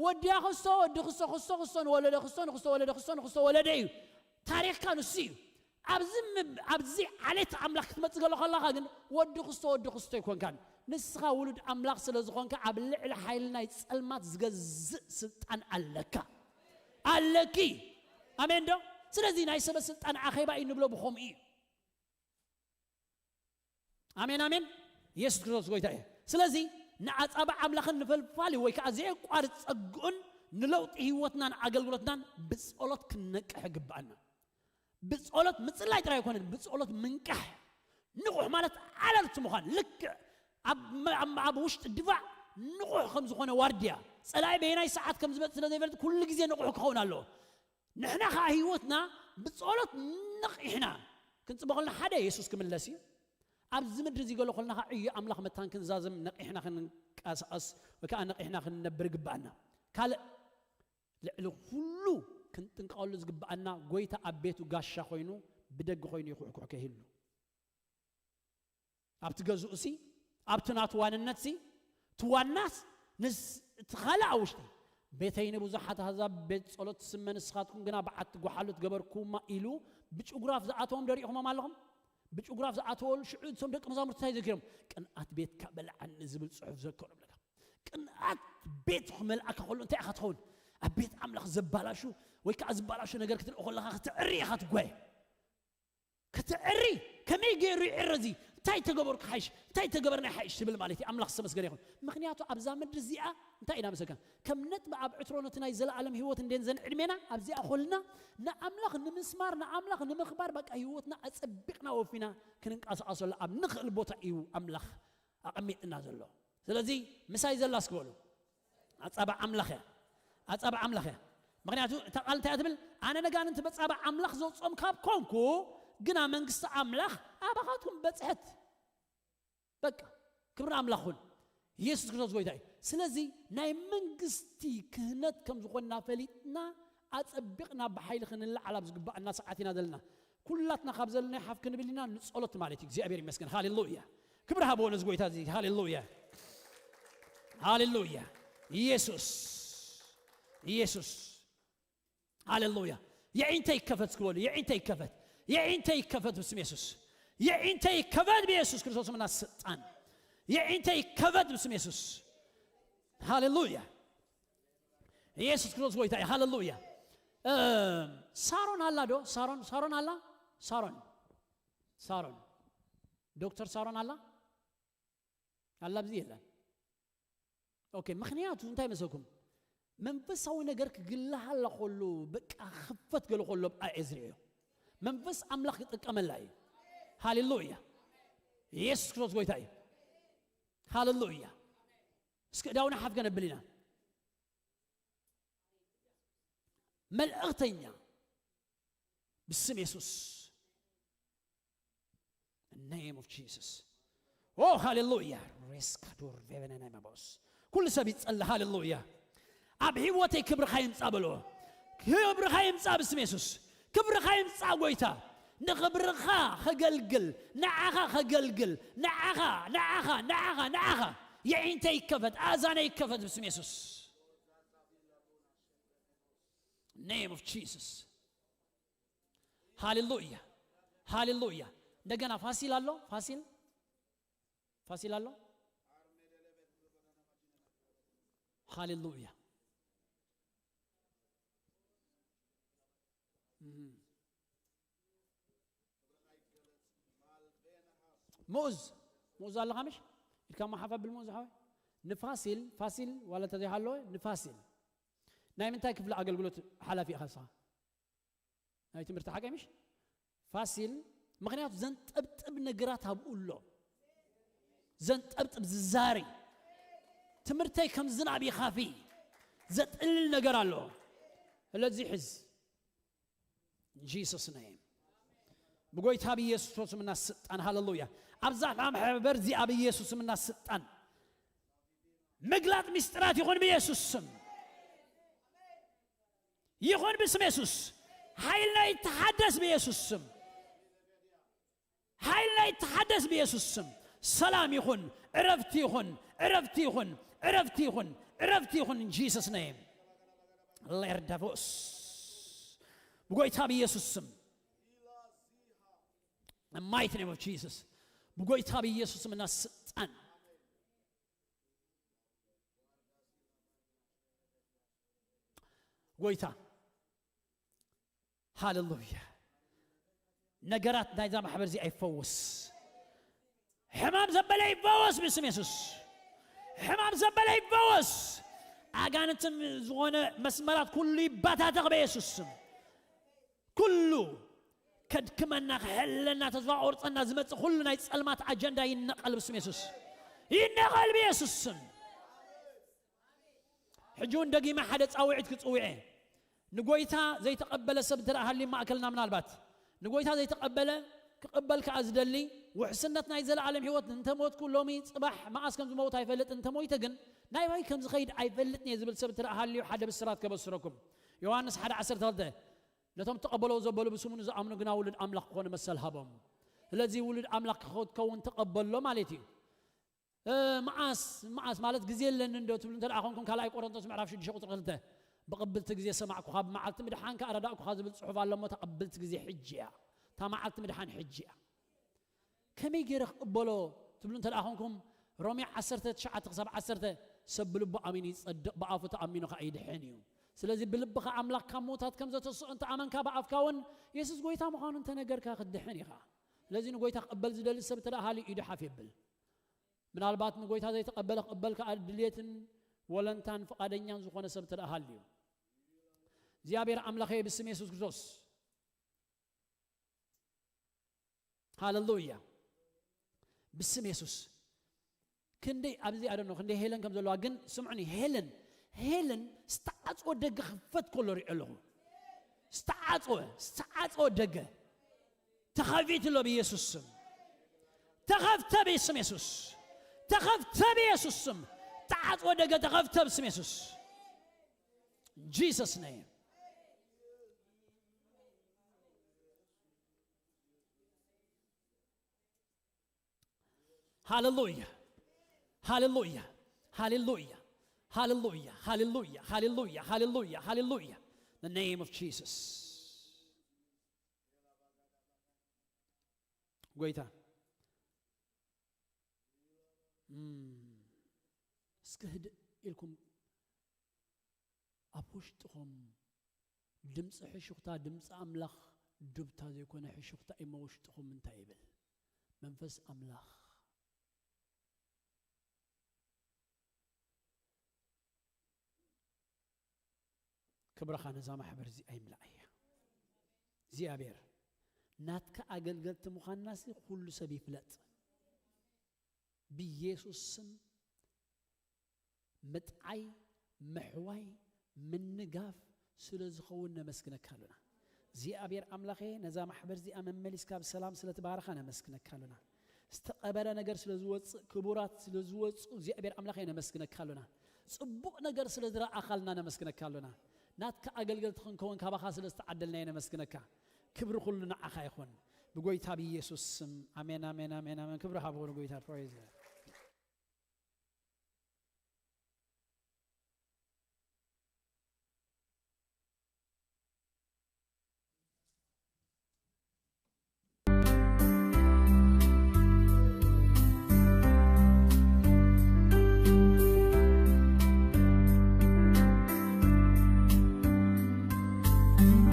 ወዲያ ክስቶ፣ ወዲ ክስቶ፣ ክስቶ፣ ክስቶ፣ ንወለደ ክስቶ፣ ንክስቶ ወለደ ክስቶ፣ ንክስቶ ወለደ እዩ። ታሪኽካ ንሱ እዩ። ኣብዚ ም-፣ ኣብዚ ዓሌት ኣምላኽ ክትመጽእ ከሎ ከለኻ ግን ወዲ ክስቶ፣ ወዲ ክስቶ ኣይኮንካን። ንስኻ ውሉድ ኣምላኽ ስለ ዝኾንካ ኣብ ልዕሊ ሓይሊ ናይ ጸልማት ዝገዝእ ስልጣን ኣለካ። ኣለኪ። ኣሜን ዶ? ስለዚ ናይ ሰበ ስልጣን ኣኼባ እዩ ንብሎ ብኸምኡ እዩ። ኣሜን፣ ኣሜን። ኢየሱስ ክርስቶስ ጎይታ እዩ። ስለዚ ንኣጻብዕ ኣምላኽን ንፈልፋሊ ወይ ከዓ ዘየቋርጽ ጸግኡን ንለውጢ ህይወትናን ኣገልግሎትናን ብጸሎት ክንነቅሕ ይግብኣና። ብጸሎት ምጽላይ ጥራይ ኣይኮነን፣ ብጸሎት ምንቃሕ። ንቑሕ ማለት ኣለርት ምዃን፣ ልክዕ ኣብ፣ ኣብ፣ ኣብ ውሽጢ ድፋዕ ንቑሕ ከም ዝኾነ ዋርድያ፣ ጸላኢ በየናይ ሰዓት ከም ዝመጽእ ስለ ዘይፈልጥ ኩሉ ግዜ ንቑሕ ክኸውን ኣለዎ። ንሕና ኸዓ ህይወትና ብጸሎት ነቒሕና ክንጽበ ከለና ሓደ የሱስ ክምለስ እዩ። ኣብዚ ምድሪ እዚ ገሎ ከለና ኸዓ ዕዮ ኣምላኽ መታን ክንዛዘም ነቒሕና ክንንቀሳቐስ ወይ ከኣ ነቒሕና ክንነብር ይግብኣና። ካልእ ልዕሊ ኩሉ ክንጥንቀቐሉ ዝግብኣና ጎይታ ኣብ ቤቱ ጋሻ ኮይኑ ብደገ ኮይኑ ይኹሕኩሕ ከይህሉ ኣብቲ ገዝኡሲ ኣብቲ ናቱ ዋንነትሲ እቲ ዋናስ ንስ እቲ ካልእ ኣብ ውሽጢ ቤተይ ንብዙሓት ኣህዛብ ቤት ጸሎት ትስመ ንስኻትኩም ግና በዓቲ ጓሓሉ ትገበርኩማ ኢሉ ብጭጉራፍ ዝኣተዎም ዶ ሪእኹሞም ኣለኹም? ብጭጉራፍ ዝኣተወሉ ሽዑ እቶም ደቂ መዛሙርቲ እንታይ ዘኪሮም? ቅንኣት ቤትካ በልዓኒ ዝብል ጽሑፍ ዘከሩ ብለካ። ቅንኣት ቤት ክመልኣካ ከሎ እንታይ ኢኻ ትኸውን? ኣብ ቤት ኣምላኽ ዘባላሹ ወይ ከዓ ዝባላሹ ነገር ክትርኢ ከለኻ ክትዕሪ ኢኻ ትጓየ። ክትዕሪ ከመይ ገይሩ ይዕረ እዚ እንታይ ተገበርኩ ሓይሽ እንታይ ተገበርና ሓይሽ ትብል ማለት እዩ። ኣምላኽ ዝተመስገነ ይኹን። ምክንያቱ ኣብዛ ምድሪ እዚኣ እንታይ ኢና መሰልካ ከም ነጥቢ ኣብ ዕትሮ ነቲ ናይ ዘለኣለም ህይወት እንደን ዘን ዕድሜና ኣብዚኣ ኮልና ንኣምላኽ ንምስማር ንኣምላኽ ንምኽባር በቃ ህይወትና ኣጸቢቕና ወፊና ክንንቀሳቐሰሉ ኣብ ንኽእል ቦታ እዩ ኣምላኽ ኣቐሚጥና ዘሎ። ስለዚ ምሳይ ዘላ እስኪ በሉ ኣጻብዕ ኣምላኽ እያ። ኣጻብዕ ኣምላኽ እያ። ምክንያቱ እታ ቃል እንታይ እያ ትብል? ኣነ ነጋንንቲ በጻብዕ ኣምላኽ ዘውፅኦም ካብ ኮንኩ ግና መንግስቲ ኣምላኽ ኣባኻትኩም በጽሐት። በቃ ክብሪ ኣምላኽ ኩን። ኢየሱስ ክርስቶስ ጎይታ እዩ። ስለዚ ናይ መንግስቲ ክህነት ከም ዝኾንና ፈሊጥና ኣጸቢቕና ብሓይሊ ክንለዓል ኣብ ዝግባኣና ሰዓት ኢና ዘለና። ኩላትና ካብ ዘለና ሓፍ ክንብል ኢና ንጸሎት ማለት እዩ። እግዚኣብሔር ይመስገን። ሃሌሉያ። ክብሪ ሃብዎ ነዚ ጎይታ እዚ። ሃሌሉያ። ሃሌሉያ። ኢየሱስ። ኢየሱስ። ሃሌሉያ። የዒንተ ይከፈት እስኪ በሉ። የዒንተ ይከፈት። የዒንተ ይከፈት ብስም ኢየሱስ። የዒንተ ይከፈት ብኢየሱስ ክርስቶስ ምና ስልጣን። የዒንተ ይከፈት ብስም ኢየሱስ። ሃሌሉያ። ኢየሱስ ክርስቶስ ጎይታ እዩ። ሃሌሉያ። እ፣ ሳሮን ኣላ ዶ? ሳሮን፣ ሳሮን ኣላ? ሳሮን። ሳሮን። ዶክተር ሳሮን ኣላ? ኣላ ኣብዚ የለን። ኦኬ፣ ምክንያቱ እንታይ መሰልኩም? መንፈሳዊ ነገር ክግልሃላ ከሎ፣ በቃ ክፈት ገለ ከሎ ብኣ እየ ዝርእዮ። መንፈስ ኣምላኽ ክጥቀመላ እዩ። ሃሌሉያ። ኢየሱስ ክርስቶስ ጎይታ እዩ። ሃሌሉያ። እስኪ እዳውና ሓፍ ከነብል ኢና። መልእኽተኛ ብስም የሱስ። In the name of Jesus. ኦ ሃሌሉያ። ሬስካዶር ቬበነናይ መቦስ። ኩሉ ሰብ ይጸሊ። ሃሌሉያ። ኣብ ህይወተይ ክብርኻ ይምጻእ በሎ። ክብርኻ ይምጻእ ብስም የሱስ። ክብርኻ ይምጻእ ጎይታ። ንኽብርኻ ከገልግል፣ ንዓኻ ከገልግል፣ ንዓኻ፣ ንዓኻ፣ ንዓኻ፣ ንዓኻ። የዒንተይ ይከፈት፣ ኣዛነይ ይከፈት ብስም የሱስ። Name of Jesus. ሃሌሉያ። ሃሌሉያ። እንደገና ፋሲል ኣሎ። ፋሲል፣ ፋሲል ኣሎ። ሃሌሉያ። እም። ሙዝ፣ ሙዝ ኣለኻ ምሽ? ኢድካ ማሓፍ ኣብል ሙዝ ሓወይ። ንፋሲል፣ ፋሲል ዋላ እንተዘይሃለወ ንፋሲል። ናይ ምንታይ ክፍሊ ኣገልግሎት ሓላፊ ኢኻ ንስኻ? ናይ ትምህርቲ ሓቂ ምሽ? ፋሲል፣ ምኽንያቱ ዘንጠብጥብ ነገራት ኣብኡ ኣሎ። ዘንጠብጥብ ዝዛሪ። ትምህርተይ ከም ዝናብ ይኻፊ። ዘጥልል ነገር ኣሎ። ስለዚ ሕዝ። In Jesus name። ብጎይታ ብኢየሱስ ክርስቶስ ምና ስልጣን። ሃሌሉያ። ኣብዛ ማሕበር እዚኣ ብኢየሱስ ምና ስልጣን። ምግላጥ ምስጢራት ይኹን ብኢየሱስ ስም። ይኹን ብስም የሱስ። ሓይልና ይተሓደስ ብኢየሱስ ስም። ሓይልና ይተሓደስ ብኢየሱስ ስም። ሰላም ይኹን፣ ዕረፍቲ ይኹን፣ ዕረፍቲ ይኹን፣ ዕረፍቲ ይኹን፣ ዕረፍቲ ይኹን። In Jesus name. ሌርዳቮስ። ብጎይታ ብኢየሱስ ስም። In the mighty name of Jesus. ብጎይታ ብኢየሱስ ስም እና ስልጣን። ጎይታ። ሃሌሉያ። ነገራት ናይዛ ማሕበር እዚኣ ይፈወስ። ሕማም ዘበለ ይፈወስ ብስም የሱስ። ሕማም ዘበለ ይፈወስ። ኣጋንንትን ዝኾነ መስመራት ኩሉ ይባታተኽ በየሱስ ስም። ኩሉ ከድክመና፣ ክሕለና፣ ተስፋ ቆርጸና ዝመጽእ ኩሉ ናይ ጸልማት ኣጀንዳ ይነቐል ብስም የሱስ። ይነቐል ብየሱስ ስም። ሕጂ እውን ደጊመ ሓደ ጻውዒት ክጽውዕ እየ። ንጎይታ ዘይተቐበለ ሰብ እንተ ደኣ ሃልዩ ማእከልና፣ ምናልባት ንጎይታ ዘይተቐበለ ክቕበል ከኣ ዝደሊ፣ ውሕስነት ናይ ዘለኣለም ህይወት፣ እንተ ሞትኩ ሎሚ ጽባሕ መኣስ ከም ዝመውት ኣይፈልጥ፣ እንተ ሞይተ ግን ናይ ባይ ከም ዝኸይድ ኣይፈልጥን እየ ዝብል ሰብ እንተ ደኣ ሃልዩ ሓደ ብስራት ከበስረኩም። ዮሃንስ ሓደ ዓሰርተ ክልተ፣ ነቶም ተቐበሎ ዘበሉ ብስሙ ንዝኣምኑ ግና ውሉድ ኣምላኽ ክኾኑ መሰል ሃቦም። ስለዚ ውሉድ ኣምላኽ ክትከውን ተቐበሎ ማለት እዩ። እ፣ መዓስ፣ መዓስ ማለት ግዜ የለኒ እንዶ ትብሉ እንተ ደኣ ኾንኩም፣ ካልኣይ ቆሮንቶስ ምዕራፍ ሽዱሽተ ቁጽሪ ክልተ፣ "ብቕብልቲ ግዜ ሰማዕኩኻ፣ ብመዓልቲ ምድሓንካ ኣረዳእኩኻ" ዝብል ጽሑፍ ኣሎ እሞ፣ እታ ቅብልቲ ግዜ ሕጂ እያ። እታ መዓልቲ ምድሓን ሕጂ እያ። ከመይ ገይረ ክቕበሎ ትብሉ እንተ ደኣ ኾንኩም፣ ሮሜ ዓሰርተ ትሽዓተ ክሳብ ዓሰርተ፣ "ሰብ ብልቡ ኣሚኑ ይጸድቕ፣ ብኣፉ ተኣሚኑ ኸኣ ይድሕን እዩ። ስለዚ ብልብኻ ኣምላኽ ካብ ምዉታት ከም ዘተስኦ እንተ ኣመንካ፣ ብኣፍካ እውን የሱስ ጎይታ ምዃኑ እንተ ነገርካ፣ ክትድሕን ኢኻ። ስለዚ ንጎይታ ክቕበል ዝደሊ ሰብ እንተ ደኣ ሃልዩ ኢዱ ሓፍ የብል።" ምናልባት ንጎይታ ዘይተቐበለ ክቕበል ከኣ ድልየትን ወለንታን ፍቓደኛን ዝኾነ ሰብ እንተ ደኣ ሃልዩ፣ እግዚኣብሔር ኣምላኸ ብስም የሱስ ክርስቶስ፣ ሃሌሉያ፣ ብስም የሱስ፣ ክንደይ ኣብዚ ኣደኖ፣ ክንደይ ሄለን ከም ዘለዋ ግን ስምዑኒ። ሄለን፣ ሄለን ዝተዓጽወ ደገ ክፈት ከሎ ሪኦ ኣለኹ። ዝተዓጽወ፣ ዝተዓጽወ ደገ ተኸፊቱ ኣሎ ብኢየሱስ ስም። ተኸፍተ ብስም የሱስ። ተኸፍተ ብኢየሱስ ስም። ተዓጽወ ደገ ተኸፍተ ብስም የሱስ። Jesus name. ሃሌሉያ። ሃሌሉያ። ሃሌሉያ። ሃሌሉያ። ሃሌሉያ። ሃሌሉያ። ሃሌሉያ። ሃሌሉያ። The name of Jesus. ጎይታ፣ እም፣ እስኪ ህድእ ኢልኩም ኣብ ውሽጥኹም ድምፂ ሕሹኽታ፣ ድምፂ ኣምላኽ ዱብታ ዘይኮነ ሕሹኽታ እሞ ውሽጥኹም እንታይ ይብል? መንፈስ ኣምላኽ ክብርኻ ነዛ ማሕበር እዚኣ ይምላኣያ። እግዚኣብሔር፣ ናትካ ኣገልገልቲ ምዃንናሲ ኩሉ ሰብ ይፍለጥ። ብኢየሱስ ስም ምጥዓይ፣ ምሕዋይ፣ ምንጋፍ ስለ ዝኸውን ነመስግነካ ኣሉና። እግዚኣብሔር ኣምላኸ፣ ነዛ ማሕበር እዚኣ መመሊስካ ብሰላም ስለ ትባርኻ ነመስግነካ ኣሉና። ዝተቐበረ ነገር ስለ ዝወፅእ፣ ክቡራት ስለ ዝወፁ እግዚኣብሔር ኣምላኸ ነመስግነካ ኣሉና። ጽቡቕ ነገር ስለ ዝረኣኻልና ነመስግነካ ኣሉና። ናትካ ኣገልገልቲ ክንከውን ካባኻ ስለ ዝተዓደልና ነመስግነካ። ክብሪ ኩሉ ንዓኻ ይኹን። ብጎይታ ብኢየሱስ ስም። ኣሜን፣ ኣሜን፣ ኣሜን፣ ኣሜን። ክብሪ ሃብዎ ንጎይታ። Praise God.